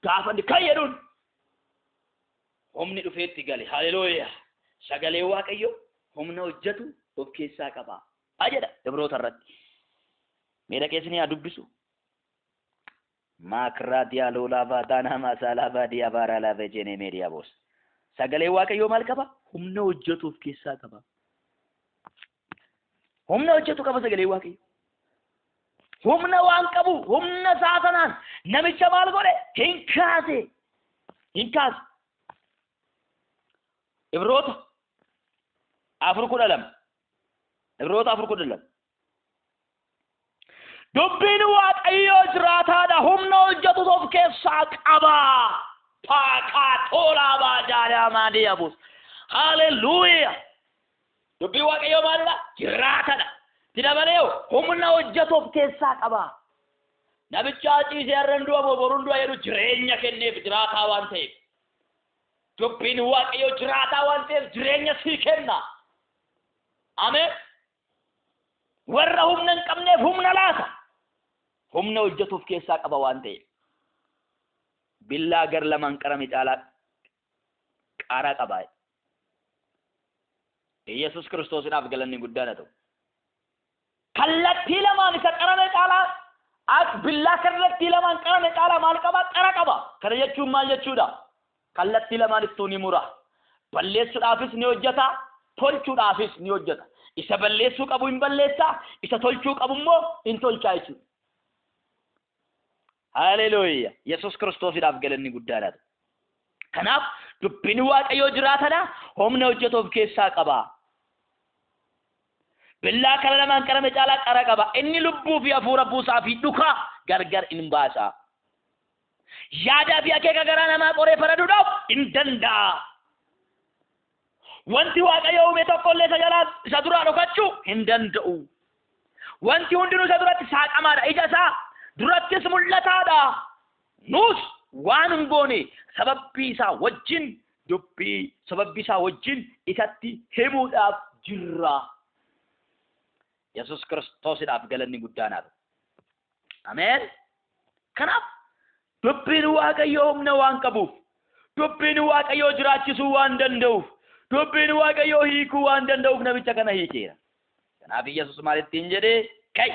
Gaafa inni kan jedhuun humni dhufeetti gale. Haleluuyaa. Sagalee Waaqayyoo humna hojjetu of keessaa qaba. Jedha Ibroota irratti. Mee dhaqee isinii haa dubbisu. Maakraa diyaaloolaa baataanaa maasaalaa baadiyaa baaraa laafee jeenee meediyaa boos. Sagalee Waaqayyoo maal qaba? Humna hojjetu of keessaa qaba. Humna hojjetu qaba sagalee Waaqayyoo. Humna waan qabu humna isaa sanaan namicha maal godhe? Hin kaase. Hin kaase. Ibroota 4:12. Ibroota 4:12. Dubbiin Waaqayyoo jiraataadha. Humna hojjetu of keessaa qaba. Paaqaa baajaalaa maadii abus. Haleluuyaa. Dubbiin Waaqayyoo maalidha? Jiraataadha. Itti dabalee humna hojjetu of keessaa qaba. Namicha ciisee har'an du'a moo boruun du'a jedhu jireenya kenneef jiraataa waan ta'eef. Dubbiin Waaqayyoo jiraataa waan ta'eef jireenya sii kenna. Ameen. Warra humna hin qabneef humna laata. Humna hojjetu of keessaa qaba waan ta'eef. Billaa gar lamaan qarame caalaa qara qaba. Yesuus Kiristoosinaaf galanni guddaan haa ta'u. Kallattii lamaan isa qarame caalaa billaa kallattii lamaan qarame caalaa maal qaba? Qara qaba. Kana jechuun maal jechuudha? Kallattii lamaan ittuu ni mura. Balleessuudhaafis ni hojjeta, tolchuudhaafis ni hojjeta. Isa balleessuu qabu hin balleessaa, isa tolchuu qabu immoo hin tolchaa jechuudha. Haleluuyaa. Yesuus Kiristoosiidhaaf galanni guddaadha. Kanaaf dubbiin Waaqayyoo jiraatadha, humna hojjetu of keessaa qaba. Billaa kara lamaan qarame caalaa qara qaba. Inni lubbuu fi hafuura buusaa fi dhukaa gargar hin baasa. Yaadaa fi akeeka garaa namaa qoree faraduudhaaf hin danda'a. Wanti Waaqayyo uume tokkollee isa jalaa isa duraa dhokachuu hin danda'u. Wanti hundinuu isa duratti saaqamaadha. Ija isaa durattis mul'ataadha. Nus waan hin goone sababbii isaa wajjin dubbii sababbii isaa wajjin isatti himuudhaaf jirra. Yesuus Kiristoosiidhaaf galanni guddaan haa ta'u. Ameen. Kanaaf dubbiin Waaqayyoo humna waan qabuuf, dubbiin Waaqayyoo jiraachisuu waan danda'uuf, dubbiin Waaqayyoo hiikuu waan danda'uuf namicha kana hiikeera. Kanaaf Yesuus maal ittiin jedhee? Ka'i,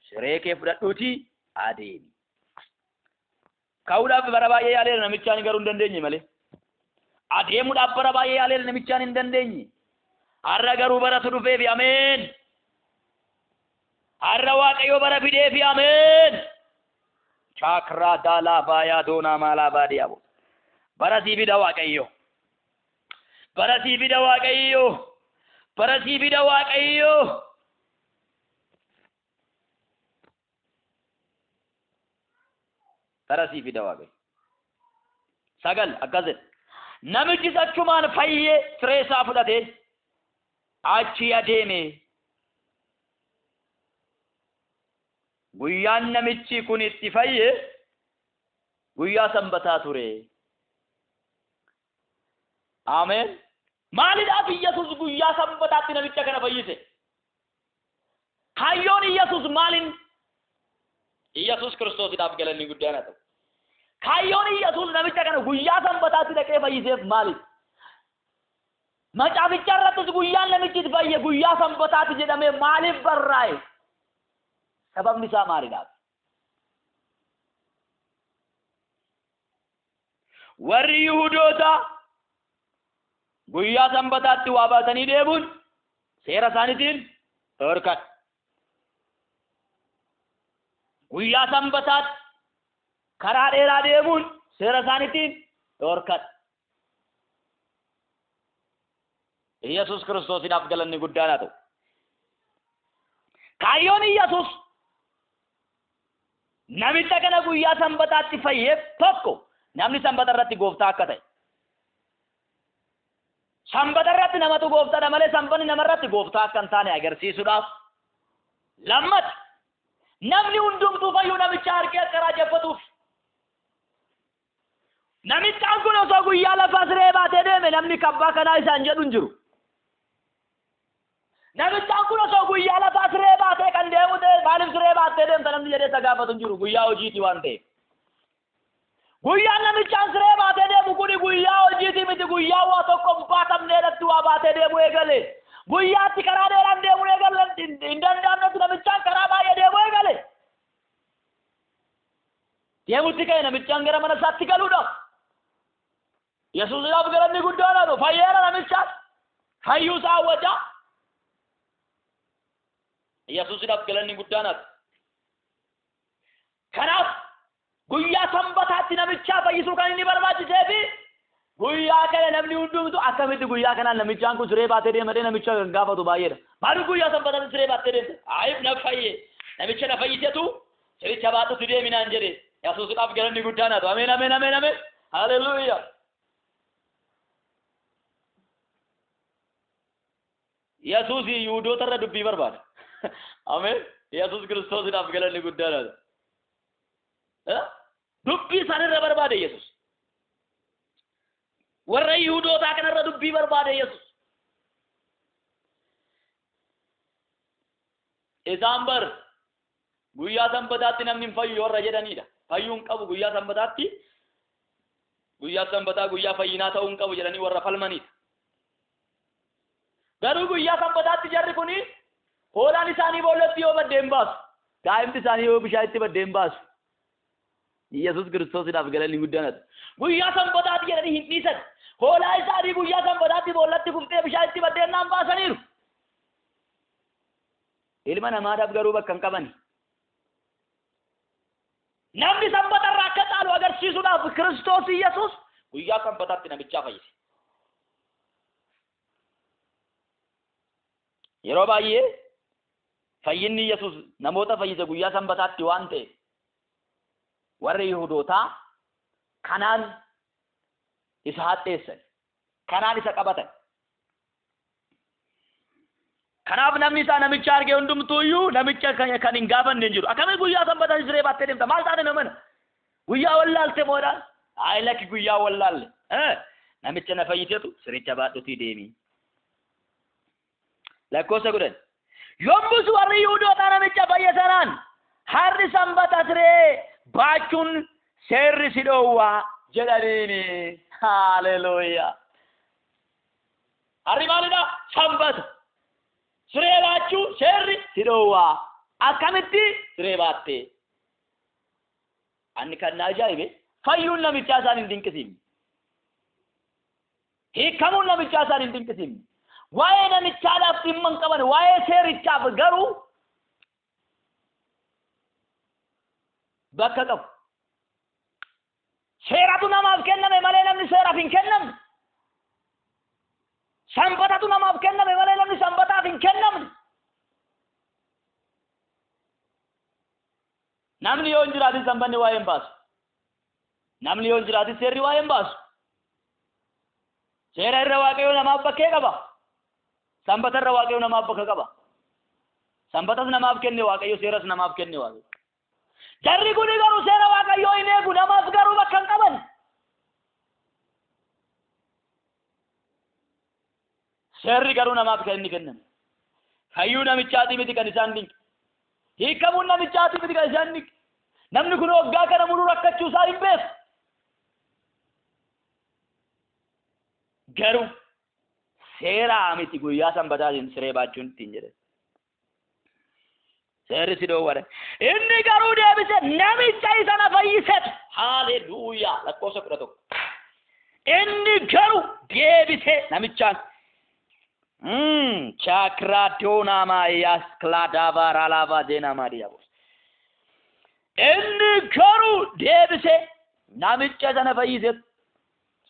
siree kee fudhadhuutii adeemi. Ka'uudhaaf bara baay'ee yaaleera namichaan garuu hin dandeenye malee. Adeemuudhaaf bara baay'ee yaaleera namichaan hin dandeenye. Har'a garuu baratu dhufeefi ameen. Har'a Waaqayyo bara fideefi ameen. Chaakraa daalaa baayaa doonaa maalaa baadiyaa boo. Bara sii fida Waaqayyo. Bara sii fida Waaqayyo. Bara sii fida Waaqayyo. Bara sii fida Waaqayyo. 9 akkas jedha. Namichis achumaan fayyee siree isaa fudhatee achi adeeme. Guyyaan namichi kun itti fayye guyyaa sanbataa ture. Ameen. Maaliidhaaf Iyyasuus guyyaa sanbataatti namicha kana fayyise? Kaayyoon Iyyasuus maaliin? Iyyasuus Kiristoosiidhaaf galanni guddaan haa ta'u. Kaayyoon Iyyasuus namicha kana guyyaa sanbataatti dhaqee fayyiseef maaliif? Macaaficha irrattis guyyaan namichi itti fayye guyyaa sanbataatti jedhamee maaliif barraa'e? Sababni isaa maalidhaaf? Warri Yihudoota guyyaa sanbataatti waa baatanii deemuun seera isaaniitiin dhorkan. Guyyaa sanbataatti karaa dheeraa deemuun seera isaaniitiin dhorkan. Iyyasuus Kiristoosiidhaaf galanni guddaan haa ta'u. Kaayyoon Iyyasuus namicha kana guyyaa sanbataatti fayyeef tokko namni sanbata irratti gooftaa akka ta'e. Sanbata irratti namatu gooftaadha malee sanbanni namarratti gooftaa akka hin taane agarsiisuudhaaf. Lammata namni hundumtuu fayyuu namicha harkee akka raajeffatuuf. Namichaan kun osoo guyyaa lafaa siree baatee deeme namni kabbaa kanaa isaan jedhu hin jiru. Namichaan kun osoo guyyaa lafaa siree baatee kan deemu ta'e maaliif siree baattee deemta namni jedhee isa gaafatu hin jiru guyyaa hojiiti waan ta'eef. Guyyaan namichaan siree baatee deemu kuni guyyaa hojiiti miti guyyaa waa tokko hin baatamneedhatti waa baatee deemu eegale. Guyyaatti karaa dheeraan deemuu eegalan hin danda'amnetti namichaan karaa baay'ee deemuu eegale. Deemutti ka'e namichaan gara mana isaatti galuudhaaf. Yesuusiidhaaf galanni guddaan haa ta'u. Fayyeera namichaan. Fayyuu isaa hawwachaa. Yesuusiidhaaf galanni guddaan haa ta'u. Kanaaf guyyaa sanbataatti namichaa fayyisuu kan inni barbaachisee fi guyyaa kana namni hundumtu akkamitti guyyaa kanaan namichaan kun siree baatee deemadee namicha kan gaafatu baay'eedha. Maaliif guyyaa sanbataatti siree baattee deemte? Aayif na fayye. Namicha na fayyisetu siricha baatutti deemi naan jedhe. Yesuusiidhaaf galanni guddaan haa ta'u. Ameen ameen ameen ameen. Haleluuyaa. Yesuus Yihuudoota irra dubbii barbaada. Ameen. Yesuus Kiristoosiidhaaf galanni guddaan haa ta'u. Dubbii isaan irra barbaade Yesuus. Warra Yihuudootaa kanarra dubbii barbaade Yesuus. Isaan bar guyyaa sanbataatti namni hin fayyu warra jedhanidha. Fayyuu hin qabu guyyaa sanbataatti. Guyyaa sanbataa guyyaa fayyinaa ta'uu hin qabu jedhanii warra falmanidha. Garuu guyyaa sanbataatti jarri kuni hoolaan isaanii boollatti yoo badde hin baasu. Daa'imti isaanii yoo bishaan itti badde hin baasu. Yesuus Kiristoosiidhaaf galanni guddaan haa ta'u. Guyyaa sanbataatti jedhanii hin dhiisan. Hoolaa isaanii guyyaa sanbataatti boollatti kuftee bishaan itti baddee naan baasaniiru. Ilma namaadhaaf garuu bakka hin qabani. Namni sanbatarraa akka caalu agarsiisuudhaaf Kiristoos Yesuus guyyaa sanbataatti namichaa fayyise. Yeroo baay'ee fayyinni Yesuus namoota fayyise guyyaa sanbataatti waan ta'eef warri Yihudootaa kanaan isa hadheessan, kanaan isa qabatan. Kanaaf namni isaa namicha arge hundumtuu iyyuu namicha kan hin gaafanne hin jiru. Akkamiin guyyaa sanbataa siree baattee deemta? Maal taate namana? Guyyaa wallaalte moodhaan? Ayi lakki guyyaa wallaalle. Namicha na fayyisetu siricha baadhutii deemi. Lakkoofsa 10. Yommus warri Yihuudootaa namicha fayye sanaan har'i sanbata siree baachuun seerri si dhoowwaa jedhaniini. Haleluuyaa. Har'i maalidha? Sanbata. Siree baachuu seerri si dhoowwaa. Akkamitti siree baattee? Anni kan na ajaa'ibe fayyuun namichaa isaan hin dinqisiifne. Hiikamuun namichaa isaan hin dinqisiifne. Waa'ee namichaadhaaf dhimma hin qaban, waa'ee seerichaaf garuu bakka qabu. Seeratu namaaf kenname malee namni seeraaf hin kennamne. Sanbatatu namaaf kenname malee namni sanbataaf hin kennamne. Namni yoo hin jiraatin sanbanni waa'ee hin baasu. Namni yoo hin jiraatin seerri waa'ee hin baasu. Seera irra Waaqayyo namaaf bakkee qaba. Sanbata irra Waaqayyo namaaf bakka qaba. Sanbatas namaaf kenne Waaqayyo, seeras namaaf kenne Waaqayyo. Jarri kuni garuu seera Waaqayyoo hin eegu, namaaf garuu bakka hin qaban. Seerri garuu namaaf kan inni kenname. Fayyuu namichaatii miti kan isaan dinqe. Hiikamuun namichaatii miti kan isaan dinqe. Namni kun waggaa kana muluu rakkachuu isaa hin beeku. Garuu seeraa miti guyyaa sanbataatiin siree baachuun ittiin jedhe. Seerri si dhoowwadha. Inni garuu deebise namicha isa na fayyisetu. Haleluuyaa. Lakkoofsa 11. Inni garuu deebise namichaan. Chakra doonaa maayaas klaadaavaa raalaavaa zeenaa maadiyaabos. Inni garuu deebise namicha sana fayyisetu.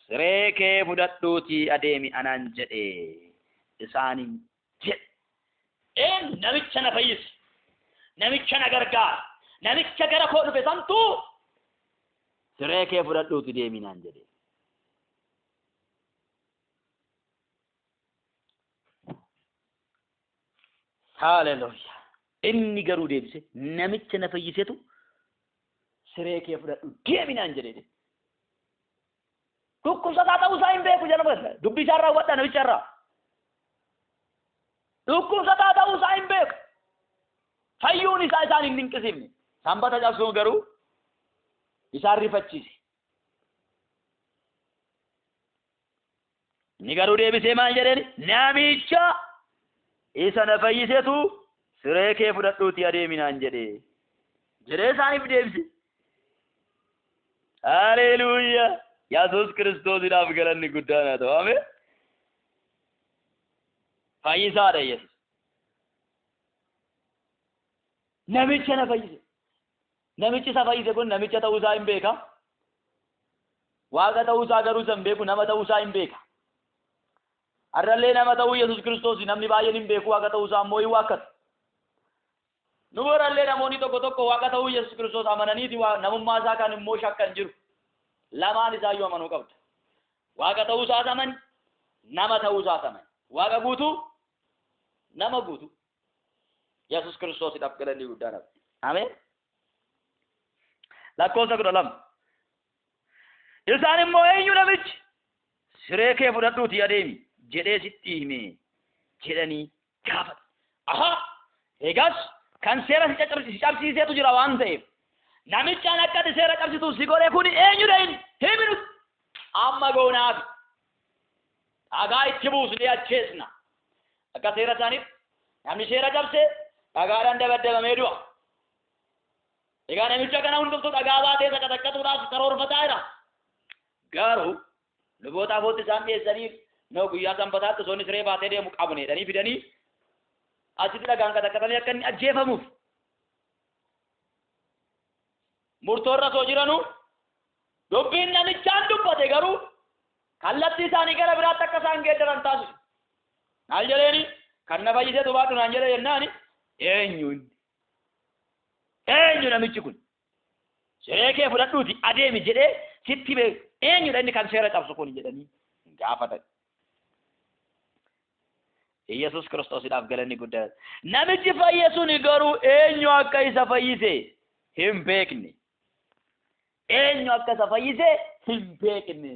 Siree kee fudhadhuutii adeemi anaan jedhe isaaniin jedhe. Een namicha na fayyise, namicha na gargaara, namicha gara koo dhufe santu siree kee fudhadhuutii deemi naan jedhe. Haleluuyaa. Inni garuu deebise namicha na fayyisetu siree kee fudhadhu deemi naan jedhe. Dhukkubsataa ta'uu isaa hin beeku jedhama. Dubbii isaa irraa hubadhaa namicha irraa. Dhukkubsataa ta'uu isaa hin beeku. Fayyuun isaa isaan hin dinqisiifne. Sanbata cabsuun garuu isaan rifachiise. Inni garuu deebisee maal jedheen? Namicha Isa na fayyisetu siree kee fudhadhuutii adeemi naan jedhe jedhee isaaniif deebise. Haleluuyaa! Yesuus Kiristoosiidhaaf galanni guddaan haa ta'u. Ameen. Fayyisaadha Yesuus. Namicha na fayyise. Namichi isa fayyise kun namicha ta'uu isaa hin beeka. Waaqa ta'uu isaa garuu isa hin beeku, nama ta'uu isaa hin beeka. Har'allee nama ta'uu Yesuus Kiristoos namni baay'een hin beeku, Waaqa ta'uu isaa immoo hin waakkatu. Nu birallee namoonni tokko tokko Waaqa ta'uu Yesuus Kiristoos amananiiti namummaa isaa kan immoo shakkan jiru. Lamaan isaayyuu amanuu qabda. Waaqa ta'uu isaas amani, nama ta'uu isaas amani. Waaqa guutuu, nama guutuu. Yesuus Kiristoosiidhaaf galanni guddaan haa ta'u. Ameen. Lakkoofsa 12. Isaan immoo eenyu namichi? Siree kee fudhadhuutii adeemi jedhee sitti hime jedhanii gaafatan. Ahaa! Egas kan seera si cabsiisetu jira waan ta'eef namichaan akka ati seera cabsitu si godhe kun eenyudha inni? Himi nutti. Amma goonaaf dhagaa itti buusnee ajjeesna. Akka seera isaaniitti namni seera cabse dhagaadhaan dabaddabamee du'a. Egaa namicha kana hundumtuu dhagaa baatee isa qaxaqqatuudhaaf karoorfataa jira. Garuu luboota afootti isaan dhiyeessanii noo guyyaa sanbataatti osoo inni siree baatee deemu qabne jedhanii fidanii achitti dhagaan qaxaqqatanii akka inni ajjeefamuuf murtoorra osoo jiranuu dubbiin namichaan dubbate garuu kallattii isaanii gara biraatti akka isaan geeddaran taasisu. Maal jedheeni? Kan na fayyisetu baadhu naan jedhe jennaani eenyu inni? Eenyu namichi kun? Siree kee fudhadhuuti adeemi jedhee sitti hime eenyudha inni kan seera cabsu kun jedhanii gaafatan. Iyyasuus Kiristoosidhaaf galanni guddaa. Namichi fayye suni garuu eenyu akka isa fayyise hin beekne. Eenyu akka isa fayyise hin beekne.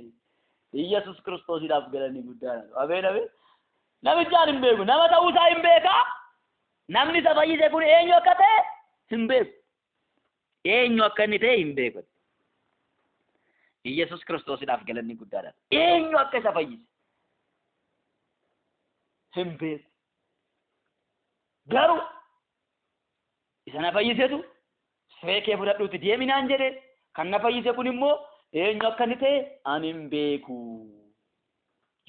Iyyasuus Kiristoosidhaaf galanni guddaa. Ameen ameen. Namichaan hin beeku. Nama ta'uu isaa hin beekaa. Namni isa fayyise kun eenyu akka ta'e hin beeku. Eenyu akka inni ta'e hin beeku. Iyyasuus Kiristoosidhaaf galanni guddaadha. Eenyu akka isa fayyise hin beeku. Garuu isa na fayyisetu siree kee fudhadhuuti deemi naan jedhe kan na fayyise kun immoo eenyu akka inni ta'e ani hin beeku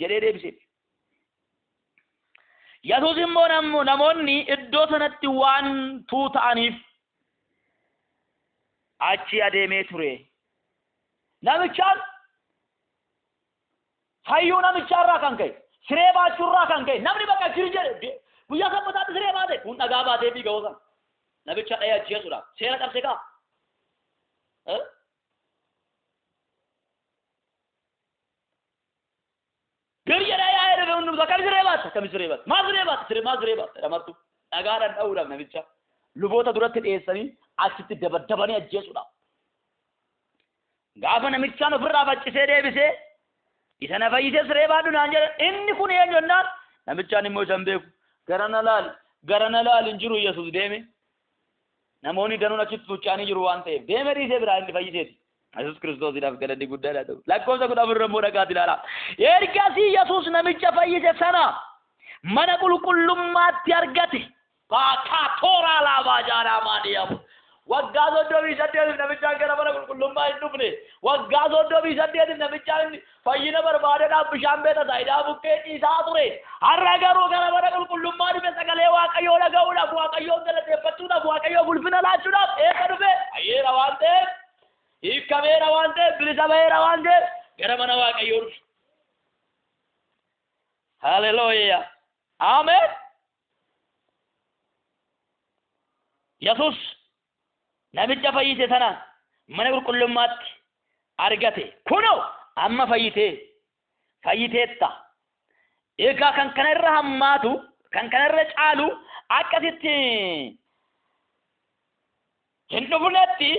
jedhee deebise. Yesuus immoo namoonni iddoo sanatti waan tuuta'aniif achi adeemee ture. Namichaan fayyuu namichaarraa kan ka'e, siree baachuurraa kan ka'e, namni bakka jiru jedhe guyyaa sanbataatti siree baate kun dhagaa baatee fiiga osan. Namicha dha'ee ajjeesuudhaaf seera cabse kaa. Gadi jedhaa yaa'ee dhufe hundumtu akkami siree baatta akkami siree baatta maal siree baatta siree maal siree baatta jedhamartu dhagaadhaan dha'uudhaaf namicha luboota duratti dhiyeessanii achitti dabaddabanii ajjeesuudhaaf. Gaafa namichaan ofirraa faccisee deebisee isa na fayyisee siree baadhu naan jedhan inni kun eenyu jennaan namichaan immoo isa hin beeku gara na laali gara na laali hin jiru Yesuus deeme. Namoonni danuun achitti tucha'anii jiru waan ta'eef deeme dhiisee biraa inni fayyiseeti. Yesuus Kiristoosiidhaaf galanni guddaadha ta'u. Lakkoofsa 14 immoo dhaqaati ilaalaa. Ergasii Yesuus namicha fayyise sana mana qulqullummaatti argate. Baakaa tooraa laabaa jaaraa maadiyamu. Waggaa 38f namichaan gara mana qulqullummaa hin dhufne. Waggaa 38f namichaan fayyina barbaadeedhaaf bishaan beeta saayidaa bukkee ciisaa ture. Har'a garuu gara mana qulqullummaa dhufe sagalee Waaqayyoo dhaga'uudhaaf, Waaqayyoon galateeffachuudhaaf, Waaqayyoof ulfina laachuudhaaf eessa dhufe? Fayyeera waan ta'eef, hiikkameera waan ta'eef, bilisa ba'eera waan ta'eef gara mana Waaqayyoo dhufe. Haleluuyaa. Ameen. Yesuus namicha fayyise sana mana qulqullummaatti argate. Kunoo amma fayyitee fayyiteetta. Egaa kan kana irra hammaatu, kan kana irra caalu akkasitti hin dhufnetti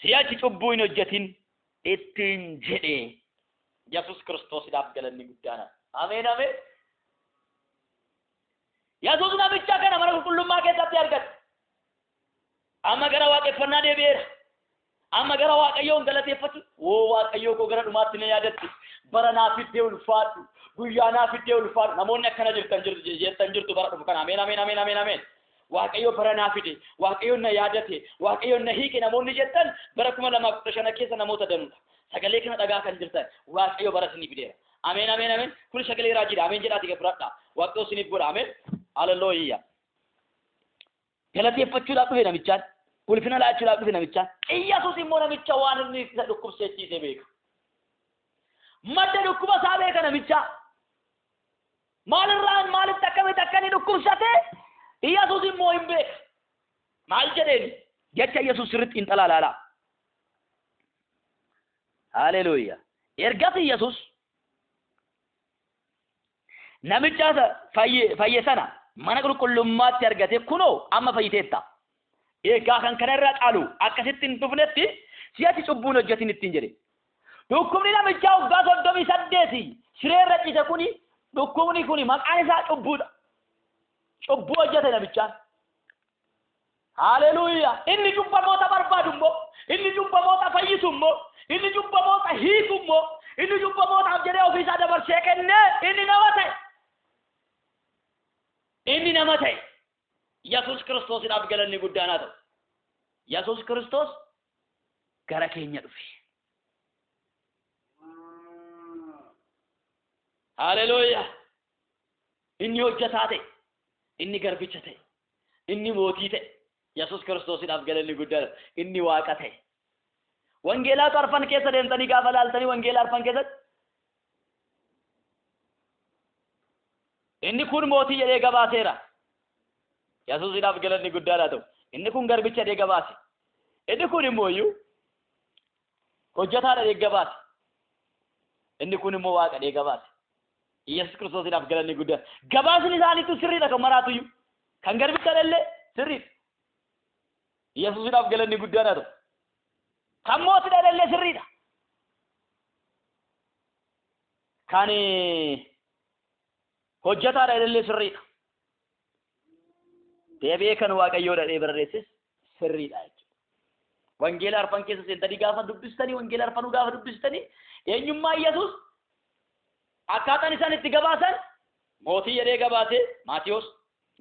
si'achi cubbuu hin hojjetin ittiin jedhe. Yesuus Kiristoosiidhaaf galanni guddaadha. Ameen ameen. Yesuus namicha kana mana qulqullummaa keessatti argate. Amma gara waaqeffannaa deebi'eera. Amma gara Waaqayyoon galateeffatu, woo Waaqayyoo koo gara dhumaatti na yaadatti. Bara naa fiddee ulfaadhu. Guyyaa naa fiddee ulfaadhu. Namoonni akkana jirtan jirtu jettan jirtu bara dhufu kana. Ameen ameen ameen ameen ameen. Waaqayyo bara naa fide, Waaqayyo na yaadate, Waaqayyo na hiike namoonni jettan bara 2015 keessa namoota danuudha. Sagalee kana dhagaa kan jirtan Waaqayyo bara isinii fideera. Ameen ameen ameen. Kun sagalee raajiidha. Ameen jedhaatii fudhadhaa. Waaqayyo isiniif godha. Ameen. Haleluuyaa. Galateeffachuudhaaf dhufe namichaan. Ulfina laachuudhaaf dhufe namichaan. Iyyasuus immoo namicha waan inni isa dhukkubsachiise beeka. Madda dhukkuba isaa beeka namichaa. Maalirraan maalitti akkamitti akka inni dhukkubsate Iyyasuus immoo hin beeka. Maal jedheen jecha Iyyasuus sirriitti hin xalaalaalaa. Haleluuyaa. Ergas Iyyasuus namicha fayye sana mana qulqullummaatti argate kunoo amma fayyiteetta. Egaa kan kana irraa caalu akkasitti hin dhufnetti si'achi cubbuun hojjetin ittiin jedhe. Dhukkubni namichaa waggaa 38 siree irra ciise kuni dhukkubni kuni maqaan isaa cubbuudha. Cubbuu hojjete namichaan. Haleluuyaa. Inni cubbamoota barbaadu immoo, inni cubbamoota fayyisu immoo, inni cubbamoota hiiku immoo, inni cubbamootaaf jedhee ofiisaa dabarsee kennee inni nama ta'e. Inni nama ta'e. Yesuus Kiristoosiidhaaf galanni guddaan haa ta'u. Yesuus Kiristoos gara keenya dhufe. Haleluuyaa. Inni hojjetaa ta'e, inni garbicha ta'e, inni mootii ta'e. Yesuus Kiristoosiidhaaf galanni guddaan inni waaqa ta'e. Wangeelaatu arfan keessa deemtanii gaafa laaltanii wangeela arfan keessatti inni kun mootii jedhee gabaaseera. Yesuusiidhaaf galanni guddaan haa ta'u. Inni kun garbicha jedhee gabaase. Inni kun immoo iyyuu hojjetaa jedhee gabaase. Inni kun immoo waaqa jedhee gabaase. Yesuus Kiristoosiidhaaf galanni guddaan. Gabaasni isaaniitu sirriidha kan maraatu iyyuu. Kan garbicha illee sirriidha. Yesuusiidhaaf galanni guddaan haa ta'u. Kan mootii illee sirriidha. Kan hojjetaa illee sirriidha. Deebi'ee kan Waaqayyoo dhadhee barreesses sirriidha jechuudha. Wangeela arfan keessa seentanii gaafa dubbistanii, wangeela arfanuu gaafa dubbistanii eenyummaa Yesuus akkaataan isaan itti gabaasan mootii jedhee gabaase Maatiyos,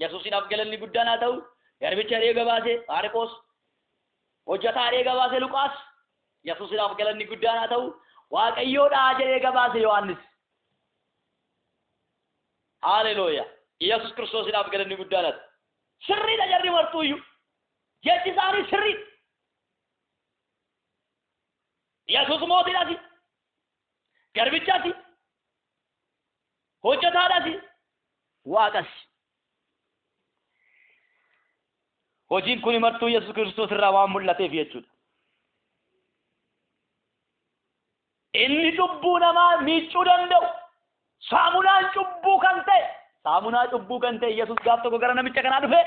Yesuusiidhaaf galanni guddaan haa ta'u, garbicha jedhee gabaase Maarqos, hojjetaa jedhee gabaase Luqaas, Yesuusiidhaaf galanni guddaan haa ta'u, Waaqayyoodha jedhee gabaase Yohaannis. Haleluuyaa. Yesuus Kiristoosiidhaaf galanni guddaan haa ta'u. Sirriidha jarri martuu iyyuu. Jechi isaanii sirriidha. Yesuus mootiidhaasi, garbichaasi, hojjetaadhaasi, waaqas. Hojiin kun martuu Yesuus Kiristoos irraa waan mul'ateef jechuudha. Inni cubbuu namaa miiccuu danda'u, saamunaan cubbuu kan ta'e, saamunaa cubbuu kan ta'e Yesuus gaaf tokko gara namicha kanaa dhufe,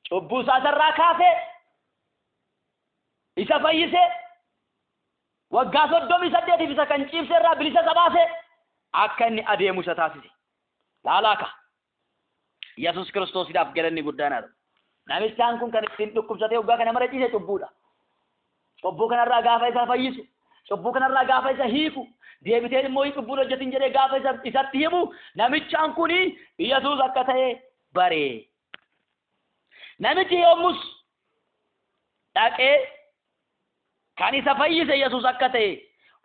cubbuu isaa irraa kaasee, isa fayyisee, waggaa 38 isa kan ciibse irraa bilisa isa baase, akka inni adeemu isa taasise. Laalaa ka. Yesuus Kiristoosiidhaaf galanni guddaan haa ta'u. Namichaan kun kan ittiin dhukkubsatee waggaa kana mara ciise cubbuudha. Cubbuu kanarraa gaafa isa fayyisu, cubbuu kanarraa gaafa isa hiiku, deebiteen immoo cubbuun hojjetin jedhee gaafa isatti himu, namichaan kun Yesuus akka ta'e bare. Namichi yommus dhaqee kan isa fayyise Yesuus akka ta'e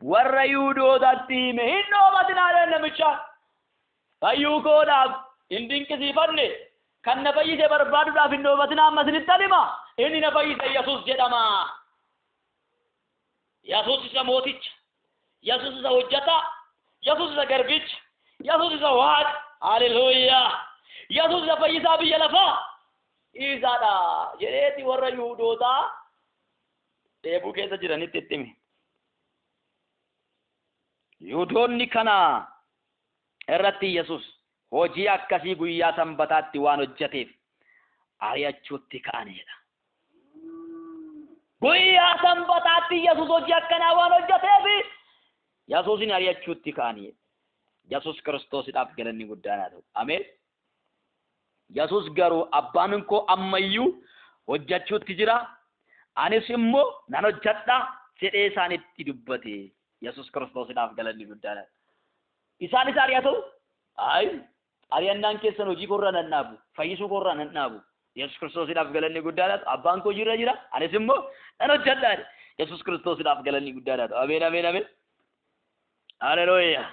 warra Yihuudootaatti hime. Hin dhoobatinaa jedhan namichaan. Fayyuu koodhaaf hin dinqisiifanne, kan na fayyise barbaaduudhaaf hin dhoobatinaa, amma isinitti hima. Inni na fayyise Yesuus jedhama. Yesuus isa mooticha, Yesuus isa hojjetaa, Yesuus isa garbicha, Yesuus isa waaqa. Haleluuyaa. Yesuus isa fayyisaa biyya lafaa isaadha jedheeti warra Yihuudootaa dheebuu keessa jiranitti itti hime. Yihuudoonni kana irratti Yesuus hojii akkasii guyyaa sanbataatti waan hojjeteef ari'achuutti ka'anidha. Guyyaa sanbataatti Yesuus hojii akkanaa waan hojjeteef Yesuusin ari'achuutti ka'anidha. Yesuus Kiristoosiidhaaf galanni guddaan haa ta'u. Ameen. Yesuus garuu abbaan koo ammayyuu hojjechuutti jira. Anis immoo nan hojjedha jedhee isaanitti dubbate. Yesuus Kiristoosiidhaaf galanni guddaadha. Isaan isa ari'atu? Ayi, ari'annaan keessan hojii koorraa nan dhaabu, fayyisuu koorraa nan dhaabu. Yesuus Kiristoosiidhaaf galanni guddaadha. Abbaan koo hojiirra jira, anis immoo nan hojjedha. Yesuus Kiristoosiidhaaf galanni guddaadha. Ameen, ameen, ameen. Haleluuyaa.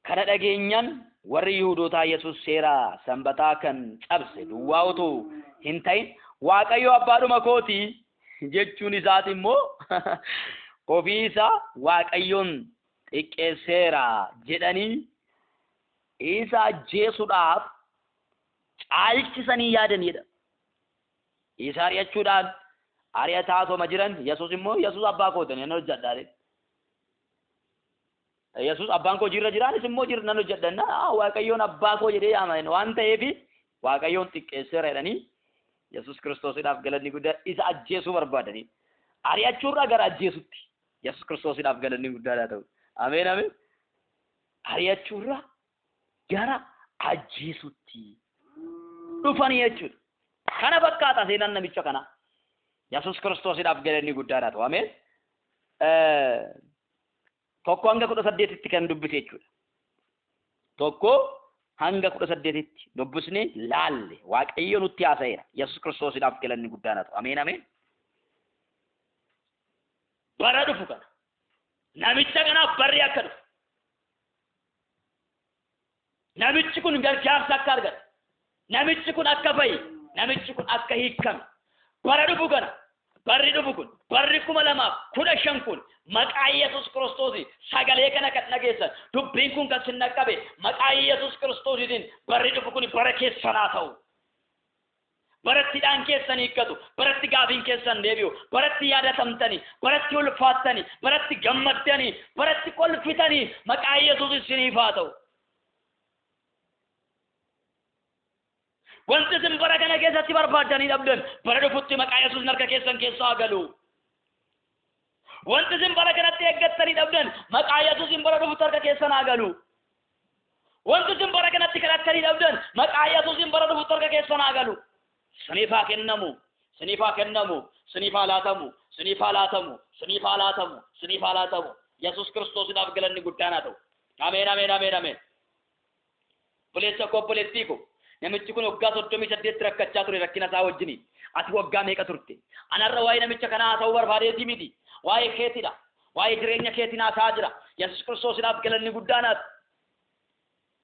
Kana dhageenyaan warri Yihuudootaa Yesuus seera sanbataa kan cabse duwwaa otoo hin ta'in Waaqayyo abbaadhuma kooti jechuun isaati immoo ofii isaa Waaqayyoon xiqqeesseera jedhanii isa ajjeesuudhaaf caalchisanii yaadanidha. Isa ari'achuudhaan ari'ataa osoma jiran Yesuus immoo Yesuus abbaa kooti nan hojjedha jedhe. Yesuus abbaan koo hojiirra jira anis immoo jira nan hojjedha Waaqayyoon abbaa koo jedhee yaama waan ta'eef Waaqayyoon xiqqeesseera jedhanii Yesuus Kiristoosiidhaaf galanni guddaa isa ajjeesuu barbaadanii ari'achuurraa gara ajjeesutti Yesuus Kiristoosiidhaaf galanni guddaadhaa ta'u. Ameen, ameen. Ari'achuurraa gara ajjeesutti dhufanii jechuudha. Kana fakkaata seenaan namicha kanaa. Yesuus Kiristoosiidhaaf galanni guddaadhaa ta'u. Ameen. 1 hanga 18tti kan dubbise jechuudha. 1 hanga 18tti dubbisnee laalle, Waaqayyo nutti haasa'eera. Yesuus Kiristoosiidhaaf galanni guddaadhaa ta'u. Ameen, ameen. Bara dhufu kana namicha kanaaf barri akka dhufu, namichi kun gargaarsa akka argatu, namichi kun akka fayi, namichi kun akka hiikkame, bara dhufu kana, barri dhufu kun, barri 2015 kun, maqaa Yesuus Kiristoos, sagalee kana kan dhageessan, dubbiin kun kan sin dhaqqabe, maqaa Yesuus Kiristoosiitiin barri dhufu kun bara keessanaa ta'u. Baratti hidhaan keessan hiikkatu, baratti gaafiin keessan deebi'u, baratti yaadatamtani, baratti ulfaattani, baratti gammaddani, baratti kolfitani, maqaa Yesuus isiniif haa ta'u. Wanti isin bara kana keessatti barbaaddanii dhabdan bara dhufutti maqaa Yesuus harka keessan keessaa galu. Wanti isin bara kanatti eeggattanii dhabdan maqaa Yesuusin bara dhufutti harka keessan haa galu. Wanti isin bara kanatti kadhattanii dhabdan maqaa Yesuusin bara dhufutti harka keessan haa galu. Siniif haa kennamu, siniif haa kennamu, siniif haa laatamu, siniif haa laatamu, siniif haa laatamu, siniif haa laatamu. Yesuus Kiristoosiidhaaf galanni guddaan haa ta'u. Ameen, ameen, ameen, ameen. Obboleessa koo, obboleettii koo, namichi kun waggaa 38 rakkachaa ture rakkina isaa wajjini. Ati waggaa meeqa turte? Anarra waa'ee namicha kanaa haasa'uu barbaadeetii miti. Waa'ee keetidha. Waa'ee jireenya keetiin haasa'aa jira. Yesuus Kiristoosiidhaaf galanni guddaan haa ta'u.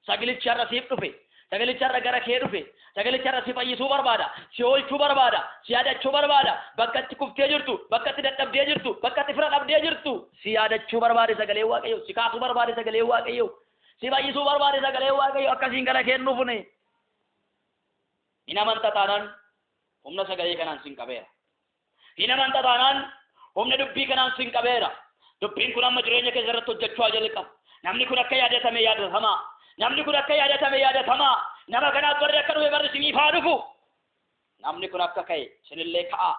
Sagalichi har'a siif dhufe. Sagalichi har'a gara kee dhufe. Sagalichi har'a si fayyisuu barbaada. Si oolchuu barbaada. Si yaadachuu barbaada. Bakka itti kuftee jirtu, bakka itti dadhabdee jirtu, bakka itti fira dhabdee jirtu. Si yaadachuu barbaade sagalee Waaqayyoo. Si kaasuu barbaade sagalee Waaqayyoo. Si fayyisuu barbaade sagalee Waaqayyoo. Akkasiin gara kee hin dhufne. Hin amanta taanaan humna sagalee kanaan sin qabeera. Hin amanta taanaan humna dubbii kanaan sin qabeera. Dubbiin kun amma jireenya keessa irratti hojjechuu haa jalqabu. Namni kun akka yaadatame yaadatamaa. Namni kun akka yaadatame yaadatamaa. Nama kanaaf barri akka dhufe barri isiniif haa dhufu. Namni kun akka ka'e isinillee ka'aa.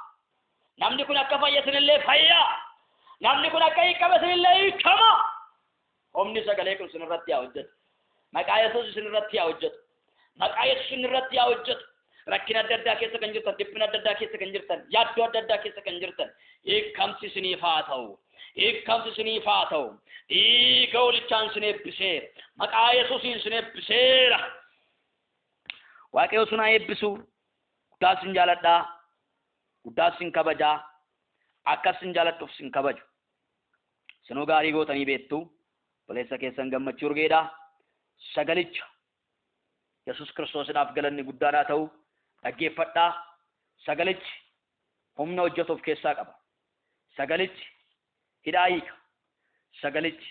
Namni kun akka fayye isinillee fayyaa. Namni kun akka hiikame isinillee hiikama. Humni sagalee kun isinirratti haa hojjetu. Maqaa Yesuus isinirratti haa hojjetu. Maqaa Yesuus isinirratti haa hojjetu. Rakkina adda addaa keessa kan jirtan, dhiphina adda addaa keessa kan jirtan, yaaddoo adda addaa keessa kan jirtan, hiikkamsi isiniif haa ta'u. Hiikkamsi isiniif haa ta'u. Dhiiga hoolichaan isin eebbiseera. Maqaa Yesuusiin isin eebbiseera. Waaqayyo sun haa eebbisu. Guddaa isin jaaladhaa. Guddaa isin kabajaa. Akkas isin jaaladhuuf isin kabaju. Isinuu gaarii gootanii beektu. Obboleessa keessan Gammachuu Urgeedha. Sagalicha Yesuus Kiristoosiidhaaf galanni guddaan haa ta'u. Dhaggeeffadhaa. Sagalichi humna hojjetu of keessaa qaba. Sagalichi hidhaa hiika. Sagalichi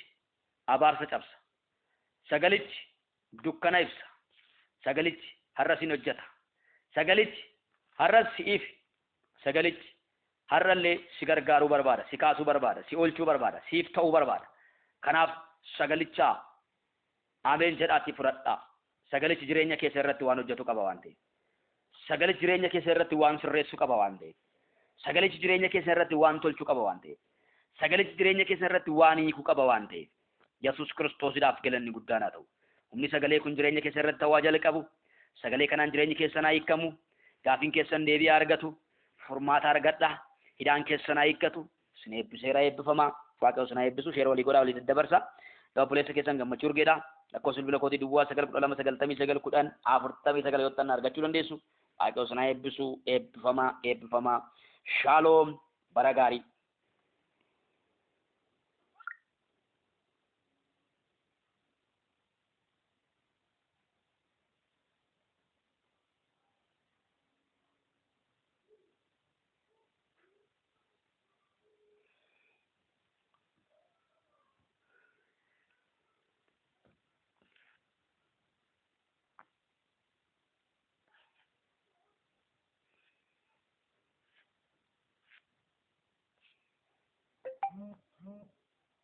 abaarsa cabsa. Sagalichi dukkana ibsa. Sagalichi har'a sin hojjeta. Sagalichi har'as si'iif. Sagalichi har'allee si gargaaruu barbaada, si kaasuu barbaada, si oolchuu barbaada, siif ta'uu barbaada. Kanaaf sagalichaa ameen jedhaatii fudhadhaa. Sagalichi jireenya keessa irratti waan hojjetu qaba waan ta'eef. Sagalichi jireenya keessa irratti waan sirreessu qaba waan ta'eef. Sagalichi jireenya keessa irratti waan tolchuu qaba waan ta'eef. Sagalichi jireenya keessa irratti waan hiikuu qaba waan ta'eef. Yesuus Kiristoosiidhaaf galanni guddaan haa ta'u. Humni sagalee kun jireenya keessa irratti ta'uu jalqabu. Sagalee kanaan jireenyi keessan haa hiikamu. Gaafiin keessan deebii argatu, furmaata argadha, hidhaan keessan haa hiikkatu. Isin eebbiseera, eebbifamaa. Waaqayyo isin haa eebbisu. Share walii godhaa, walii daddabarsa. Obboleessa keessan Gammachuu Urgeedha. Lakkoofsa bilbila kootii 09 12 99 10 49 yoo ta'an argachuu dandeessu. Waaqayyo isin haa eebbisu. Eebbifamaa, eebbifamaa. Shaaloom, bara gaarii.